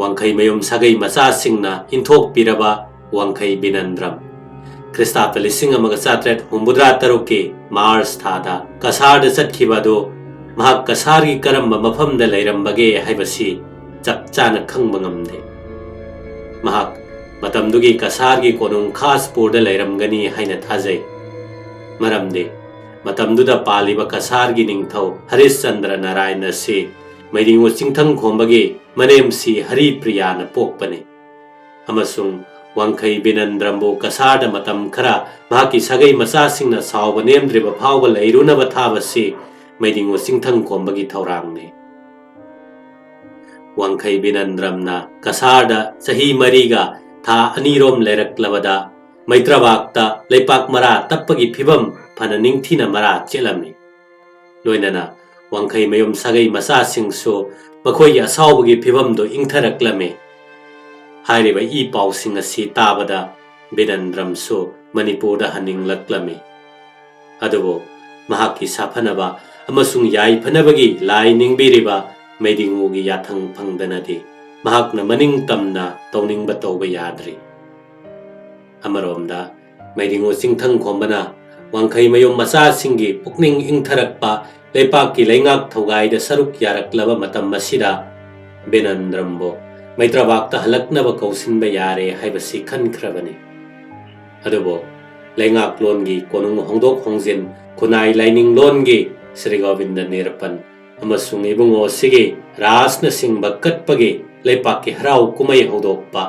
ꯋꯥꯡꯈꯩ ꯃꯌꯨꯝ ꯁꯥꯒꯩ ꯃꯆꯥꯁꯤꯡꯅ ꯏꯟꯊꯣꯛꯄꯤꯔꯕ ꯋꯥꯡꯈꯩ ꯕꯤꯅꯟꯗ꯭ꯔꯝ꯫ ꯈ꯭ꯔꯤꯁꯇꯥꯕꯗ ꯂꯤꯁꯤꯡ ꯑꯃꯒ ꯆꯥꯇ꯭ꯔꯦꯠ ꯍꯨꯝꯐꯨꯇꯔꯥ ꯇꯔꯨꯛꯀꯤ ꯃꯥꯔꯆ ꯊꯥꯗ ꯀꯁꯥꯔꯗ ꯆꯠꯈꯤꯕ ꯑꯗꯨ ꯃꯍꯥꯛ ꯀꯁꯥꯔꯒꯤ ꯀꯔꯝꯕ ꯃꯐꯝꯗ ꯂꯩꯔꯝꯕꯒꯦ ꯍꯥꯏꯕꯁꯤ ꯆꯞ ꯆꯥꯅ ꯈꯪꯕ ꯉꯝꯗꯦ꯫ ꯃꯍꯥꯛ ꯃꯇꯝꯗꯨꯒꯤ ꯀꯁꯥꯔꯒꯤ ꯀꯣꯅꯨꯡ ꯈꯥꯁꯄꯨꯔꯗ ꯂꯩꯔꯝꯒꯅꯤ ꯍꯥꯏꯅ ꯊꯥꯖꯩ꯫ ꯃꯔꯝꯗꯤ ꯃꯇꯝꯗꯨꯗ ꯄꯥꯜꯂꯤꯕ ꯀꯁꯥꯔꯒꯤ ꯅꯤꯡꯊꯧ ꯍꯔꯤꯁꯆꯟꯗ꯭ꯔ ꯅꯥꯔꯥꯌꯟ ꯑꯁꯤ ꯃꯩꯗꯤꯡꯉꯨ ꯆꯤꯡꯊꯪ ꯈꯣꯝꯕꯒꯤ ꯃꯅꯦꯝꯁꯤ ꯍꯔꯤꯄ꯭ꯔꯤꯌꯥꯅ ꯄꯣꯛꯄꯅꯤ꯫ ꯑꯃꯁꯨꯡ ꯋꯥꯡꯈꯩ ꯕꯤꯅꯟꯗ꯭ꯔꯝꯕꯨ ꯀꯁꯥꯔꯗ ꯃꯇꯝ ꯈꯔ ꯃꯍꯥꯛꯀꯤ ꯁꯥꯒꯩ ꯃꯆꯥꯁꯤꯡꯅ ꯁꯥꯎꯕ ꯅꯦꯝꯗ꯭ꯔꯤꯕ ꯐꯥꯎꯕ ꯂꯩꯔꯨꯅꯕ ꯊꯥꯕꯁꯤ ꯃꯩꯗꯤꯡꯉꯨ ꯆꯤꯡꯊꯪ ꯈꯣꯝꯕꯒꯤ ꯊꯧꯔꯥꯡꯅꯤ꯫ ꯋꯥꯡꯈꯩ ꯕꯤꯅꯟꯗ꯭ꯔꯝꯅ ꯀꯁꯥꯔꯗ ꯆꯍꯤ ꯃꯔꯤꯒ ꯊꯥ ꯑꯅꯤꯔꯣꯝ ꯂꯩꯔꯛꯂꯕꯗ ꯃꯩꯇ꯭ꯔꯕꯥꯛꯇ ꯂꯩꯄꯥꯛ ꯃꯔꯥ ꯇꯞꯄꯒꯤ ꯐꯤꯕꯝ ꯐꯅ ꯅꯤꯡꯊꯤꯅ ꯃꯔꯥ ꯆꯦꯠꯂꯝꯃꯤ꯫ ꯂꯣꯏꯅꯅ ꯋꯥꯡꯈꯩ ꯃꯌꯨꯝ ꯁꯥꯒꯩ ꯃꯆꯥꯁꯤꯡꯁꯨ ꯃꯈꯣꯏꯒꯤ ꯑꯁꯥꯎꯕꯒꯤ ꯐꯤꯕꯝꯗꯨ ꯏꯪꯊꯔꯛꯂꯝꯃꯤ꯫ ꯍꯥꯏꯔꯤꯕ ꯏ ꯄꯥꯎꯁꯤꯡ ꯑꯁꯤ ꯇꯥꯕꯗ ꯕꯤꯅꯟꯗ꯭ꯔꯝꯁꯨ ꯃꯅꯤꯄꯨꯔꯗ ꯍꯟꯅꯤꯡꯂꯛꯂꯝꯃꯤ꯫ ꯑꯗꯨꯕꯨ ꯃꯍꯥꯛꯀꯤ ꯁꯥꯐꯅꯕ ꯑꯃꯁꯨꯡ ꯌꯥꯏꯐꯅꯕꯒꯤ ꯂꯥꯏ ꯅꯤꯡꯕꯤꯔꯤꯕ ꯃꯩꯗꯤꯡꯉꯨꯒꯤ ꯌꯥꯊꯪ ꯐꯪꯗꯅꯗꯤ ꯃꯍꯥꯛꯅ ꯃꯅꯤꯡ ꯇꯝꯅ ꯇꯧꯅꯤꯡꯕ ꯇꯧꯕ ꯌꯥꯗ꯭ꯔꯤ꯫ ꯑꯃꯔꯣꯝꯗ ꯃꯩꯗꯤꯡꯉꯨ ꯆꯤꯡꯊꯪ ꯈꯣꯝꯕꯅ ꯋꯥꯡꯈꯩ ꯃꯌꯨꯝ ꯃꯆꯥꯁꯤꯡꯒꯤ ꯄꯨꯛꯅꯤꯡ ꯏꯪꯊꯔꯛꯄ ꯂꯩꯄꯥꯛꯀꯤ ꯂꯩꯉꯥꯛ ꯊꯧꯒꯥꯏꯗ ꯁꯔꯨꯛ ꯌꯥꯔꯛꯂꯕ ꯃꯇꯝ ꯑꯁꯤꯗ ꯕꯤꯅꯟꯗ꯭ꯔꯝꯕꯨ ꯃꯩꯇ꯭ꯔꯕꯥꯛꯇ ꯍꯜꯂꯛꯅꯕ ꯀꯧꯁꯤꯟꯕ ꯌꯥꯔꯦ ꯍꯥꯏꯕꯁꯤ ꯈꯟꯈ꯭ꯔꯕꯅꯤ꯫ ꯑꯗꯨꯕꯨ ꯂꯩꯉꯥꯛꯂꯣꯟꯒꯤ ꯀꯣꯅꯨꯡ ꯍꯣꯡꯗꯣꯛ ꯍꯣꯡꯖꯤꯟ, ꯈꯨꯟꯅꯥꯏ ꯂꯥꯏꯅꯤꯡꯂꯣꯟꯒꯤ ꯁ꯭ꯔꯤ ꯒꯣꯕꯤꯟꯗ ꯅꯤꯔꯄꯟ ꯑꯃꯁꯨꯡ ꯏꯕꯨꯡꯉꯣꯁꯤꯒꯤ ꯔꯥꯖꯅꯆꯤꯡꯕ ꯀꯠꯄꯒꯤ ꯂꯩꯄꯥꯛꯀꯤ ꯍꯔꯥꯎ ꯀꯨꯝꯍꯩ ꯍꯧꯗꯣꯛꯄ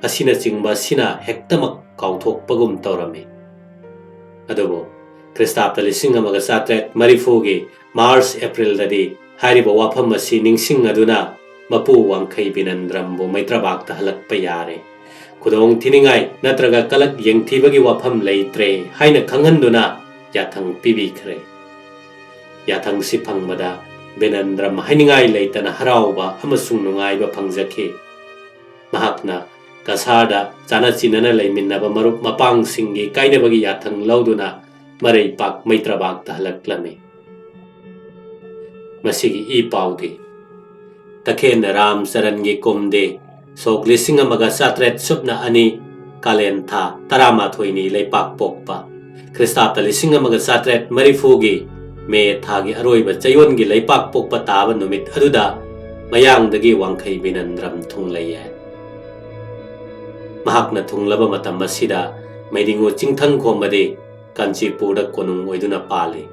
ꯑꯁꯤꯅꯆꯤꯡꯕ ꯑꯁꯤꯅ ꯍꯦꯛꯇꯃꯛ ꯀꯥꯎꯊꯣꯛꯄꯒꯨꯝ ꯇꯧꯔꯝꯃꯤ꯫ ꯑꯗꯨꯕꯨ ꯈ꯭ꯔꯤꯁꯇꯥꯕꯗ ꯂꯤꯁꯤꯡ ꯑꯃꯒ ꯆꯥꯇ꯭ꯔꯦꯠ ꯃꯔꯤꯐꯨꯒꯤ ꯃꯥꯔꯆ ꯑꯦꯄ꯭ꯔꯤꯜꯗꯗꯤ ꯍꯥꯏꯔꯤꯕ ꯋꯥꯐꯝ ꯑꯁꯤ ꯅꯤꯡꯁꯤꯡ ꯑꯗꯨꯅ ꯃꯄꯨ ꯋꯥꯡꯈꯩ ꯕꯤꯅꯟꯗ꯭ꯔꯝꯕꯨ ꯃꯩꯇ꯭ꯔꯕꯥꯛꯇ ꯍꯜꯂꯛꯄ ꯌꯥꯔꯦ꯫ ꯈꯨꯗꯣꯡ ꯊꯤꯅꯤꯡꯉꯥꯏ ꯅꯠꯇ꯭ꯔꯒ ꯀꯂꯛ ꯌꯦꯡꯊꯤꯕꯒꯤ ꯋꯥꯐꯝ ꯂꯩꯇ꯭ꯔꯦ ꯍꯥꯏꯅ ꯈꯪꯍꯟꯗꯨꯅ ꯌꯥꯊꯪ ꯄꯤꯕꯤꯈ꯭ꯔꯦ꯫ ꯌꯥꯊꯪꯁꯤ ꯐꯪꯕꯗ ꯕꯤꯅꯟꯗ꯭ꯔꯝ ꯍꯥꯏꯅꯤꯡꯉꯥꯏ ꯂꯩꯇꯅ ꯍꯔꯥꯎꯕ ꯑꯃꯁꯨꯡ ꯅꯨꯡꯉꯥꯏꯕ ꯐꯪꯖꯈꯤ꯫ ꯃꯍꯥꯛꯅ ꯀꯁꯥꯔꯗ ꯆꯥꯅ ꯆꯤꯟꯅꯅ ꯂꯩꯃꯤꯟꯅꯕ ꯃꯔꯨꯞ ꯃꯄꯥꯡꯁꯤꯡꯒꯤ ꯀꯥꯏꯅꯕꯒꯤ ꯌꯥꯊꯪ ꯂꯧꯗꯨꯅ ꯃꯔꯩꯄꯥꯛ ꯃꯩꯇ꯭ꯔꯕꯥꯛꯇ ꯍꯜꯂꯛꯂꯝꯃꯤ꯫ ꯃꯁꯤꯒꯤ ꯏ ꯄꯥꯎꯗꯤ ꯇꯈꯦꯟ ꯔꯥꯝꯆꯔꯟꯒꯤ ꯀꯨꯝꯗꯤ ꯁꯣꯛ ꯂꯤꯁꯤꯡ ꯑꯃꯒ ꯆꯥꯇ꯭ꯔꯦꯠ ꯁꯨꯞꯅ ꯑꯅꯤ, ꯀꯥꯂꯦꯟ ꯊꯥ ꯇꯔꯥꯃꯥꯊꯣꯏꯅꯤ ꯂꯩꯄꯥꯛ ꯄꯣꯛꯄ, ꯈ꯭ꯔꯤꯁꯇꯥꯕꯇ ꯂꯤꯁꯤꯡ ꯑꯃꯒ ꯆꯥꯇ꯭ꯔꯦꯠ ꯃꯔꯤꯐꯨꯒꯤ ꯃꯦ ꯊꯥꯒꯤ ꯑꯔꯣꯏꯕ ꯆꯌꯣꯜꯒꯤ ꯂꯩꯄꯥꯛ ꯄꯣꯛꯄ ꯇꯥꯕ ꯅꯨꯃꯤꯠ ꯑꯗꯨꯗ ꯃꯌꯥꯡꯗꯒꯤ ꯋꯥꯡꯈꯩ ꯕꯤꯅꯟꯗ꯭ꯔꯝ ꯊꯨꯡꯂꯩ ꯍꯥꯏ꯫ ꯃꯍꯥꯛꯅ ꯊꯨꯡꯂꯕ ꯃꯇꯝ ꯑꯁꯤꯗ ꯃꯩꯗꯤꯉꯨ ꯆꯤꯡꯊꯪ ꯈꯣꯝꯕꯗꯤ ꯀꯥꯟꯆꯤꯄꯨꯔꯗ ꯀꯣꯅꯨꯡ ꯑꯣꯏꯗꯨꯅ ꯄꯥꯜꯂꯤ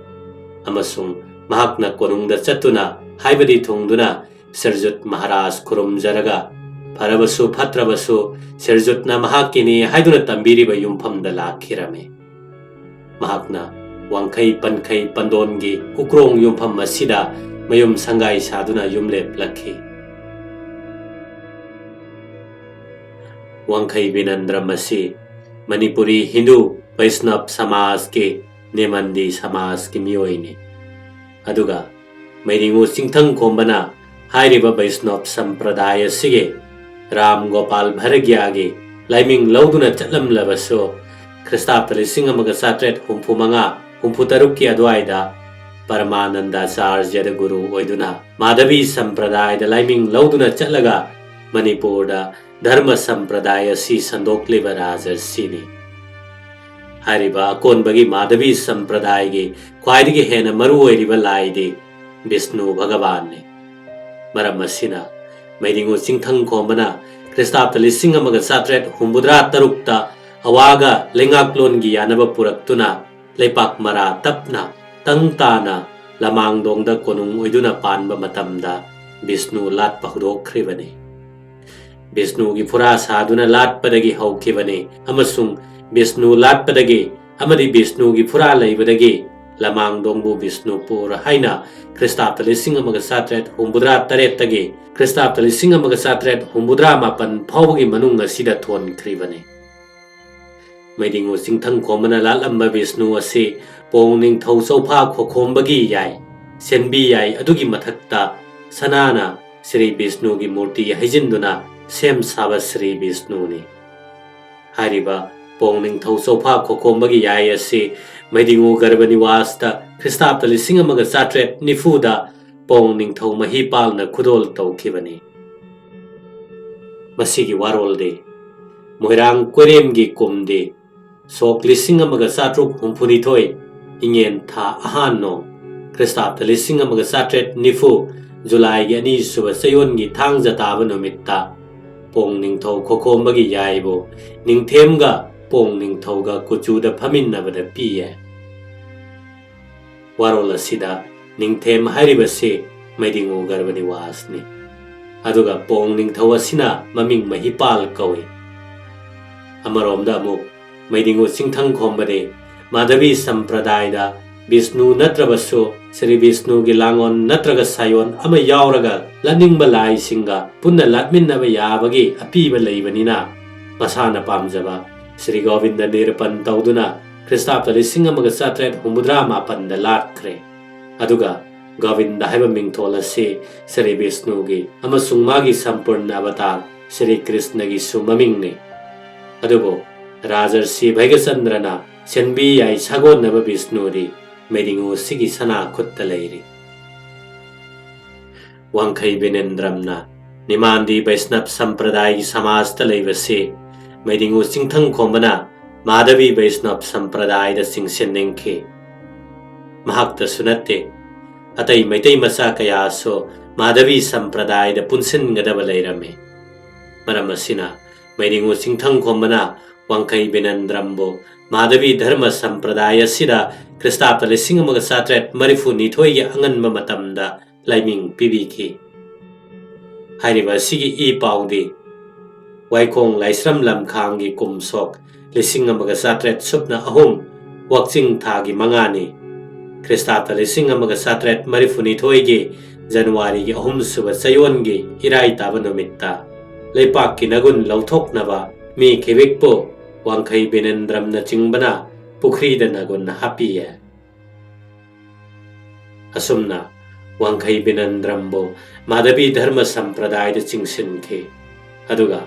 ꯑꯃꯁꯨꯡ ꯃꯍꯥꯛꯅ ꯀꯣꯅꯨꯡꯗ ꯆꯠꯇꯨꯅ, ꯍꯥꯏꯕꯗꯤ ꯊꯨꯡꯗꯨꯅ, ꯁꯤꯔꯖꯨꯠ ꯃꯍꯥꯔꯥꯖ ꯈꯨꯔꯨꯝꯖꯔꯒ, ꯐꯔꯕꯁꯨ ꯐꯠꯇ꯭ꯔꯕꯁꯨ ꯁꯤꯔꯖꯨꯠꯅ ꯃꯍꯥꯛꯀꯤꯅꯤ ꯍꯥꯏꯗꯨꯅ ꯇꯝꯕꯤꯔꯤꯕ ꯌꯨꯝꯐꯝꯗ ꯂꯥꯛꯈꯤꯔꯝꯃꯤ꯫ ꯃꯍꯥꯛꯅ ꯋꯥꯡꯈꯩ ꯄꯟꯈꯩ ꯄꯟꯗꯣꯟꯒꯤ ꯎꯀ꯭ꯔꯣꯡ ꯌꯨꯝꯐꯝ ꯑꯁꯤꯗ ꯃꯌꯨꯝ ꯁꯪꯒꯥꯏ ꯁꯥꯗꯨꯅ ꯌꯨꯝꯂꯦꯞꯂꯛꯈꯤ꯫ ꯋꯥꯡꯈꯩ ꯕꯤꯅꯟꯗ꯭ꯔꯝ ꯑꯁꯤ ꯃꯅꯤꯄꯨꯔꯤ ꯍꯤꯟꯗꯨ ꯕꯩꯁꯅꯕ ꯁꯃꯥꯖꯀꯤ ꯅꯦꯃꯟꯗꯤ ꯁꯃꯥꯖꯀꯤ ꯃꯤꯑꯣꯏꯅꯤ꯫ ꯑꯗꯨꯒ ꯃꯩꯗꯤꯉꯨ ꯆꯤꯡꯊꯪ ꯈꯣꯝꯕꯅ ꯍꯥꯏꯔꯤꯕ ꯕꯩꯁꯅꯕ ꯁꯝꯄ꯭ꯔꯗꯥꯌ ꯑꯁꯤꯒꯤ ꯔꯥꯝ ꯒꯣꯄꯥꯜ ꯚꯔꯒ꯭ꯌꯥꯒꯤ ꯂꯥꯏꯃꯤꯡ ꯂꯧꯗꯨꯅ ꯆꯠꯂꯝꯂꯕꯁꯨ, ꯈ꯭ꯔꯤꯁꯇꯥꯕꯇ ꯂꯤꯁꯤꯡ ꯑꯃꯒ ꯆꯥꯇ꯭ꯔꯦꯠ ꯍꯨꯝꯐꯨ ꯃꯉꯥ ꯍꯨꯝꯐꯨ ꯇꯔꯨꯛꯀꯤ ꯑꯗꯨꯋꯥꯏꯗ ꯄꯔꯃꯥꯅꯟꯗꯥꯆꯥꯔꯖ꯭ꯌꯗ ꯒꯨꯔꯨ ꯑꯣꯏꯗꯨꯅ ꯃꯥꯙꯕꯤ ꯁꯝꯄ꯭ꯔꯗꯥꯌꯗ ꯂꯥꯏꯃꯤꯡ ꯂꯧꯗꯨꯅ ꯆꯠꯂꯒ ꯃꯅꯤꯄꯨꯔꯗ ꯙꯔꯃ ꯁꯝꯄ꯭ꯔꯗꯥꯌ ꯑꯁꯤ ꯁꯟꯗꯣꯛꯂꯤꯕ ꯔꯥꯖꯔꯁꯤꯅꯤ꯫ ꯍꯥꯏꯔꯤꯕ ꯑꯀꯣꯟꯕꯒꯤ ꯃꯥꯙꯕꯤ ꯁꯝꯄ꯭ꯔꯗꯥꯌꯒꯤ ꯈ꯭ꯋꯥꯏꯗꯒꯤ ꯍꯦꯟꯅ ꯃꯔꯨ ꯑꯣꯏꯔꯤꯕ ꯂꯥꯏꯗꯤ ꯕꯤꯁꯅꯨ ꯚꯒꯕꯥꯟꯅꯤ꯫ ꯃꯔꯝ ꯑꯁꯤꯅ ꯃꯩꯗꯤꯉꯨ ꯆꯤꯡꯊꯪ ꯈꯣꯝꯕꯅ ꯈ꯭ꯔꯤꯁꯇꯥꯕꯇ ꯂꯤꯁꯤꯡ ꯑꯃꯒ ꯆꯥꯇ꯭ꯔꯦꯠ ꯍꯨꯝꯐꯨꯇꯔꯥ ꯇꯔꯨꯛꯇ ꯑꯋꯥꯒ ꯂꯩꯉꯥꯛꯂꯣꯟꯒꯤ ꯌꯥꯅꯕ ꯄꯨꯔꯛꯇꯨꯅ ꯂꯩꯄꯥꯛ ꯃꯔꯥ ꯇꯞꯅ ꯇꯪ ꯇꯥꯅ ꯂꯃꯥꯡꯗꯣꯡꯗ ꯀꯣꯅꯨꯡ ꯑꯣꯏꯗꯨꯅ ꯄꯥꯟꯕ ꯃꯇꯝꯗ ꯕꯤꯁꯅꯨ ꯂꯥꯠꯄ ꯍꯧꯗꯣꯛꯈ꯭ꯔꯤꯕꯅꯤ꯫ ꯕꯤꯁꯅꯨꯒꯤ ꯐꯨꯔꯥ ꯁꯥꯗꯨꯅ ꯂꯥꯠꯄꯗꯒꯤ ꯍꯧꯈꯤꯕꯅꯤ ꯑꯃꯁꯨꯡ ꯕꯤꯁꯅꯨ ꯂꯥꯠꯄꯗꯒꯤ ꯑꯃꯗꯤ ꯕꯤꯁꯅꯨꯒꯤ ꯐꯨꯔꯥ ꯂꯩꯕꯗꯒꯤ ꯂꯃꯥꯡꯗꯣꯡꯕꯨ ꯕꯤꯁꯅꯨꯄꯨꯔ ꯍꯥꯏꯅ ꯈ꯭ꯔꯤꯁꯇꯥꯕꯗ ꯂꯤꯁꯤꯡ ꯑꯃꯒ ꯆꯥꯇ꯭ꯔꯦꯠ ꯍꯨꯝꯐꯨꯇꯔꯥ ꯇꯔꯦꯠꯇꯒꯤ ꯈ꯭ꯔꯤꯁꯇꯥꯕꯗ ꯂꯤꯁꯤꯡ ꯑꯃꯒ ꯆꯥꯇ꯭ꯔꯦꯠ ꯍꯨꯝꯐꯨꯇꯔꯥ ꯃꯥꯄꯟ ꯐꯥꯎꯕꯒꯤ ꯃꯅꯨꯡ ꯑꯁꯤꯗ ꯊꯣꯟꯈ꯭ꯔꯤꯕꯅꯤ꯫ ꯃꯩꯗꯤꯉꯨ ꯆꯤꯡꯊꯪ ꯈꯣꯝꯕꯅ ꯂꯥꯠꯂꯝꯕ ꯕꯤꯁꯅꯨ ꯑꯁꯤ ꯄꯣꯡ ꯅꯤꯡꯊꯧ ꯆꯧꯐꯥ ꯈꯣꯈꯣꯝꯕꯒꯤ ꯌꯥꯏ, ꯁꯦꯟꯕꯤ ꯌꯥꯏ ꯑꯗꯨꯒꯤ ꯃꯊꯛꯇ ꯁꯅꯥꯅ ꯁ꯭ꯔꯤ ꯕꯤꯁꯅꯨꯒꯤ ꯃꯨꯔꯇꯤ ꯍꯩꯖꯤꯟꯗꯨꯅ ꯁꯦꯝ ꯁꯥꯕ ꯁ꯭ꯔꯤ ꯕꯤꯁꯅꯨꯅꯤ꯫ ꯍꯥꯏꯔꯤꯕ ꯄꯣꯡ ꯅꯤꯡꯊꯧ ꯆꯧꯐꯥ ꯈꯣꯈꯣꯝꯕꯒꯤ ꯌꯥꯏ ꯑꯁꯤ ꯃꯩꯗꯤꯉꯨ ꯒꯔꯚ ꯅꯤꯋꯥꯁꯇ ꯈ꯭ꯔꯤꯁꯇꯥꯕꯗ ꯂꯤꯁꯤꯡ ꯑꯃꯒ ꯆꯥꯇ꯭ꯔꯦꯠ ꯅꯤꯐꯨꯗ ꯄꯣꯡ ꯅꯤꯡꯊꯧ ꯃꯍꯤꯄꯥꯜꯅ ꯈꯨꯗꯣꯜ ꯇꯧꯈꯤꯕꯅꯤ꯫ ꯃꯁꯤꯒꯤ ꯋꯥꯔꯣꯜꯗꯤ ꯃꯣꯏꯔꯥꯡ ꯀꯣꯏꯔꯦꯝꯒꯤ ꯀꯨꯝꯗꯤ ꯁꯣꯛ ꯂꯤꯁꯤꯡ ꯑꯃꯒ ꯆꯥꯇ꯭ꯔꯨꯛ ꯍꯨꯝꯐꯨꯅꯤꯊꯣꯏ, ꯏꯉꯦꯟ ꯊꯥ ꯑꯍꯥꯟ ꯅꯣꯡ, ꯈ꯭ꯔꯤꯁꯇꯥꯕꯗ ꯂꯤꯁꯤꯡ ꯑꯃꯒ ꯆꯥꯇ꯭ꯔꯦꯠ ꯅꯤꯐꯨ, ꯖꯨꯂꯥꯏꯒꯤ ꯑꯅꯤꯁꯨꯕ ꯆꯌꯣꯜꯒꯤ ꯊꯥꯡꯖ ꯇꯥꯕ ꯅꯨꯃꯤꯠꯇ ꯄꯣꯡ ꯅꯤꯡꯊꯧ ꯈꯣꯈꯣꯝꯕꯒꯤ ꯌꯥꯏꯕꯨ ꯅꯤꯡꯊꯦꯝꯒ ꯄꯣꯡ ꯅꯤꯡꯊꯧꯒ ꯀꯨꯆꯨꯗ ꯐꯝꯃꯤꯟꯅꯕꯗ ꯄꯤꯌꯦ꯫ ꯋꯥꯔꯣꯜ ꯑꯁꯤꯗ ꯅꯤꯡꯊꯦꯝ ꯍꯥꯏꯔꯤꯕꯁꯤ ꯃꯩꯗꯤꯉꯨ ꯒꯔꯚ ꯅꯤꯋꯥꯁꯅꯤ꯫ ꯑꯗꯨꯒ ꯄꯣꯡ ꯅꯤꯡꯊꯧ ꯑꯁꯤꯅ ꯃꯃꯤꯡ ꯃꯍꯤꯄꯥꯜ ꯀꯧꯏ꯫ ꯑꯃꯔꯣꯝꯗ ꯑꯃꯨꯛ ꯃꯩꯗꯤꯉꯨ ꯆꯤꯡꯊꯪ ꯈꯣꯝꯕꯗꯤ ꯃꯥꯙꯕꯤ ꯁꯝꯄ꯭ꯔꯗꯥꯏꯗ ꯕꯤꯁꯅꯨ ꯅꯠꯇ꯭ꯔꯕꯁꯨ ꯁ꯭ꯔꯤ ꯕꯤꯁꯅꯨꯒꯤ ꯂꯥꯡꯑꯣꯟ ꯅꯠꯇ꯭ꯔꯒ ꯁꯥꯌꯣꯟ ꯑꯃ ꯌꯥꯎꯔꯒ ꯂꯥꯠꯅꯤꯡꯕ ꯂꯥꯏꯁꯤꯡꯒ ꯄꯨꯟꯅ ꯂꯥꯠꯃꯤꯟꯅꯕ ꯌꯥꯕꯒꯤ ꯑꯄꯤꯕ ꯂꯩꯕꯅꯤꯅ ꯃꯁꯥꯅ ꯄꯥꯝꯖꯕ ꯁ꯭ꯔꯤ ꯒꯣꯕꯤꯟꯗ ꯅꯤꯔꯨꯄꯟ ꯇꯧꯗꯨꯅ ꯈ꯭ꯔꯤꯁꯇꯥꯕꯗ ꯂꯤꯁꯤꯡ ꯑꯃꯒ ꯆꯥꯇ꯭ꯔꯦꯠ ꯍꯨꯝꯐꯨꯇꯔꯥ ꯃꯥꯄꯟꯗ ꯂꯥꯠꯈ꯭ꯔꯦ꯫ ꯑꯗꯨꯒ ꯒꯣꯕꯤꯟꯗ ꯍꯥꯏꯕ ꯃꯤꯡꯊꯣꯜ ꯑꯁꯤ ꯁ꯭ꯔꯤ ꯕꯤꯁꯅꯨꯒꯤ ꯑꯃꯁꯨꯡ ꯃꯥꯒꯤ ꯁꯝꯄꯨꯔꯅ ꯑꯕꯇꯥꯔ ꯁ꯭ꯔꯤ ꯀ꯭ꯔꯤꯁꯅꯒꯤꯁꯨ ꯃꯃꯤꯡꯅꯤ꯫ ꯑꯗꯨꯕꯨ ꯔꯥꯖꯔꯁꯤ ꯚꯩꯒꯆꯟꯗ꯭ꯔꯅ ꯁꯦꯟꯕꯤ ꯌꯥꯏ ꯁꯥꯒꯣꯟꯅꯕ ꯕꯤꯁꯅꯨꯗꯤ ꯃꯩꯗꯤꯉꯨ ꯑꯁꯤꯒꯤ ꯁꯅꯥ ꯈꯨꯠꯇ ꯂꯩꯔꯤ꯫ ꯋꯥꯡꯈꯩ ꯕꯤꯅꯦꯟꯗ꯭ꯔꯝꯅ ꯅꯤꯃꯥꯟꯗꯤ ꯕꯩꯁꯅꯕ ꯁꯝꯄ꯭ꯔꯗꯥꯏꯒꯤ ꯁꯃꯥꯖꯇ ꯂꯩꯕꯁꯤ ꯃꯩꯗꯤꯉꯨ ꯆꯤꯡꯊꯪ ꯈꯣꯝꯕꯅ ꯃꯥꯙꯕꯤ ꯕꯩꯁꯅꯕ ꯁꯝꯄ꯭ꯔꯗꯥꯏꯗ ꯆꯤꯡꯁꯤꯟꯅꯤꯡꯈꯤ꯫ ꯃꯍꯥꯛꯇꯁꯨ ꯅꯠꯇꯦ, ꯑꯇꯩ ꯃꯩꯇꯩ ꯃꯆꯥ ꯀꯌꯥꯁꯨ ꯃꯥꯙꯕꯤ ꯁꯝꯄ꯭ꯔꯗꯥꯏꯗ ꯄꯨꯟꯁꯤꯟꯒꯗꯕ ꯂꯩꯔꯝꯃꯤ꯫ ꯃꯔꯝ ꯑꯁꯤꯅ ꯃꯩꯗꯤꯉꯨ ꯆꯤꯡꯊꯪ ꯈꯣꯝꯕꯅ ꯋꯥꯡꯈꯩ ꯕꯤꯅꯦꯟꯗ꯭ꯔꯝꯕꯨ ꯃꯥꯙꯕꯤ ꯙꯔꯃ ꯁꯝꯄ꯭ꯔꯗꯥꯏ ꯑꯁꯤꯗ ꯈ꯭ꯔꯤꯁꯇꯥꯕꯗ ꯂꯤꯁꯤꯡ ꯑꯃꯒ ꯆꯥꯇ꯭ꯔꯦꯠ ꯃꯔꯤꯐꯨ ꯅꯤꯊꯣꯏꯒꯤ ꯑꯉꯟꯕ ꯃꯇꯝꯗ ꯂꯥꯏꯃꯤꯡ ꯄꯤꯕꯤꯈꯤ꯫ ꯍꯥꯏꯔꯤꯕ ꯑꯁꯤꯒꯤ ꯏ ꯄꯥꯎꯗꯤ ꯋꯥꯏꯈꯣꯡ ꯂꯥꯏꯁ꯭ꯔꯝ ꯂꯝꯈꯥꯡꯒꯤ ꯀꯨꯝ ꯁꯣꯛ ꯂꯤꯁꯤꯡ ꯑꯃꯒ ꯆꯥꯇ꯭ꯔꯦꯠ ꯁꯨꯞꯅ ꯑꯍꯨꯝ, ꯋꯥꯛꯆꯤꯡ ꯊꯥꯒꯤ ꯃꯉꯥꯅꯤ, ꯈ꯭ꯔꯤꯁꯇꯥꯕꯇ ꯂꯤꯁꯤꯡ ꯑꯃꯒ ꯆꯥꯇ꯭ꯔꯦꯠ ꯃꯔꯤꯐꯨꯅꯤꯊꯣꯏꯒꯤ ꯖꯅꯋꯥꯔꯤꯒꯤ ꯑꯍꯨꯝꯁꯨꯕ ꯆꯌꯣꯜꯒꯤ ꯏꯔꯥꯏ ꯇꯥꯕ ꯅꯨꯃꯤꯠꯇ ꯂꯩꯄꯥꯛꯀꯤ ꯅꯒꯨꯟ ꯂꯧꯊꯣꯛꯅꯕ ꯃꯤ ꯈꯤꯕꯤꯛꯄꯨ ꯋꯥꯡꯈꯩ ꯕꯤꯅꯦꯟꯗ꯭ꯔꯝꯅ ꯆꯤꯡꯕꯅ ꯄꯨꯈ꯭ꯔꯤꯗ ꯅꯒꯨꯟ ꯍꯥꯞꯄꯤꯌꯦ꯫ ꯑꯁꯨꯝꯅ ꯋꯥꯡꯈꯩ ꯕꯤꯅꯦꯟꯗ꯭ꯔꯝꯕꯨ ꯃꯥꯙꯕꯤ ꯙꯔꯃ ꯁꯝꯄ꯭ꯔꯗꯥꯌꯗ ꯆꯤꯡꯁꯤꯟꯈꯤ꯫ ꯑꯗꯨꯒ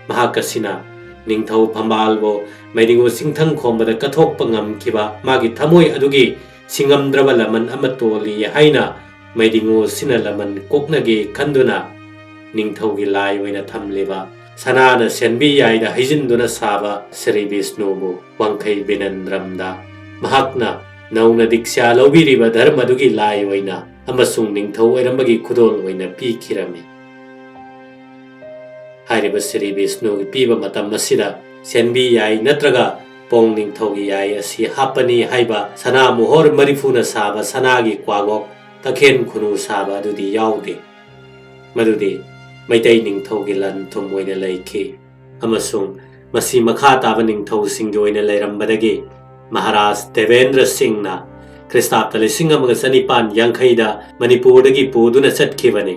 ꯃꯍꯥꯛ ꯑꯁꯤꯅ ꯅꯤꯡꯊꯧ ꯐꯝꯕꯥꯜꯕꯨ ꯃꯩꯗꯤꯡꯉꯨ ꯆꯤꯡꯊꯪ ꯈꯣꯝꯕꯗ ꯀꯠꯊꯣꯛꯄ ꯉꯝꯈꯤꯕ ꯃꯥꯒꯤ ꯊꯃꯣꯏ ꯑꯗꯨꯒꯤ ꯁꯤꯡꯉꯝꯗ꯭ꯔꯕ ꯂꯃꯟ ꯑꯃ ꯇꯣꯜꯂꯤ ꯍꯥꯏꯅ ꯃꯩꯗꯤꯡꯉꯨ ꯑꯁꯤꯅ ꯂꯃꯟ ꯀꯣꯛꯅꯒꯦ ꯈꯟꯗꯨꯅ ꯅꯤꯡꯊꯧꯒꯤ ꯂꯥꯏ ꯑꯣꯏꯅ ꯊꯝꯂꯤꯕ ꯁꯅꯥꯅ ꯁꯦꯟꯕꯤ ꯌꯥꯏꯗ ꯍꯩꯖꯤꯟꯗꯨꯅ ꯁꯥꯕ ꯁ꯭ꯔꯤ ꯕꯤꯁꯅꯨꯕꯨ ꯋꯥꯡꯈꯩ ꯕꯤꯅꯦꯟꯗ꯭ꯔꯝꯗ ꯃꯍꯥꯛꯅ ꯅꯧꯅ ꯗꯤꯛꯁ꯭ꯌꯥ ꯂꯧꯕꯤꯔꯤꯕ ꯙꯔꯃꯗꯨꯒꯤ ꯂꯥꯏ ꯑꯣꯏꯅ ꯑꯃꯁꯨꯡ ꯅꯤꯡꯊꯧ ꯑꯣꯏꯔꯝꯕꯒꯤ ꯈꯨꯗꯣꯜ ꯑꯣꯏꯅ ꯄꯤꯈꯤꯔꯝꯃꯤ꯫ ꯍꯥꯏꯔꯤꯕ ꯁ꯭ꯔꯤ ꯕꯤꯁꯅꯨꯒꯤ ꯄꯤꯕ ꯃꯇꯝ ꯑꯁꯤꯗ ꯁꯦꯟꯕꯤ ꯌꯥꯏ ꯅꯠꯇ꯭ꯔꯒ ꯄꯣꯡ ꯅꯤꯡꯊꯧꯒꯤ ꯌꯥꯏ ꯑꯁꯤ ꯍꯥꯞꯄꯅꯤ ꯍꯥꯏꯕ ꯁꯅꯥ ꯃꯣꯍꯣꯔ ꯃꯔꯤꯐꯨꯅ ꯁꯥꯕ ꯁꯅꯥꯒꯤ ꯀ꯭ꯋꯥꯒꯣꯛ ꯇꯈꯦꯟ ꯈꯨꯅꯨ ꯁꯥꯕ ꯑꯗꯨꯗꯤ ꯌꯥꯎꯗꯦ꯫ ꯃꯗꯨꯗꯤ ꯃꯩꯇꯩ ꯅꯤꯡꯊꯧꯒꯤ ꯂꯟ ꯊꯨꯝ ꯑꯣꯏꯅ ꯂꯩꯈꯤ ꯑꯃꯁꯨꯡ ꯃꯁꯤ ꯃꯈꯥ ꯇꯥꯕ ꯅꯤꯡꯊꯧꯁꯤꯡꯒꯤ ꯑꯣꯏꯅ ꯂꯩꯔꯝꯕꯗꯒꯤ ꯃꯍꯥꯔꯥꯖ ꯗꯦꯕꯦꯟꯗ꯭ꯔ ꯁꯤꯡꯅ ꯈ꯭ꯔꯤꯁꯇꯥꯕꯇ ꯂꯤꯁꯤꯡ ꯑꯃꯒ ꯆꯅꯤꯄꯥꯟ ꯌꯥꯡꯈꯩꯗ ꯃꯅꯤꯄꯨꯔꯗꯒꯤ ꯄꯨꯗꯨꯅ ꯆꯠꯈꯤꯕꯅꯤ꯫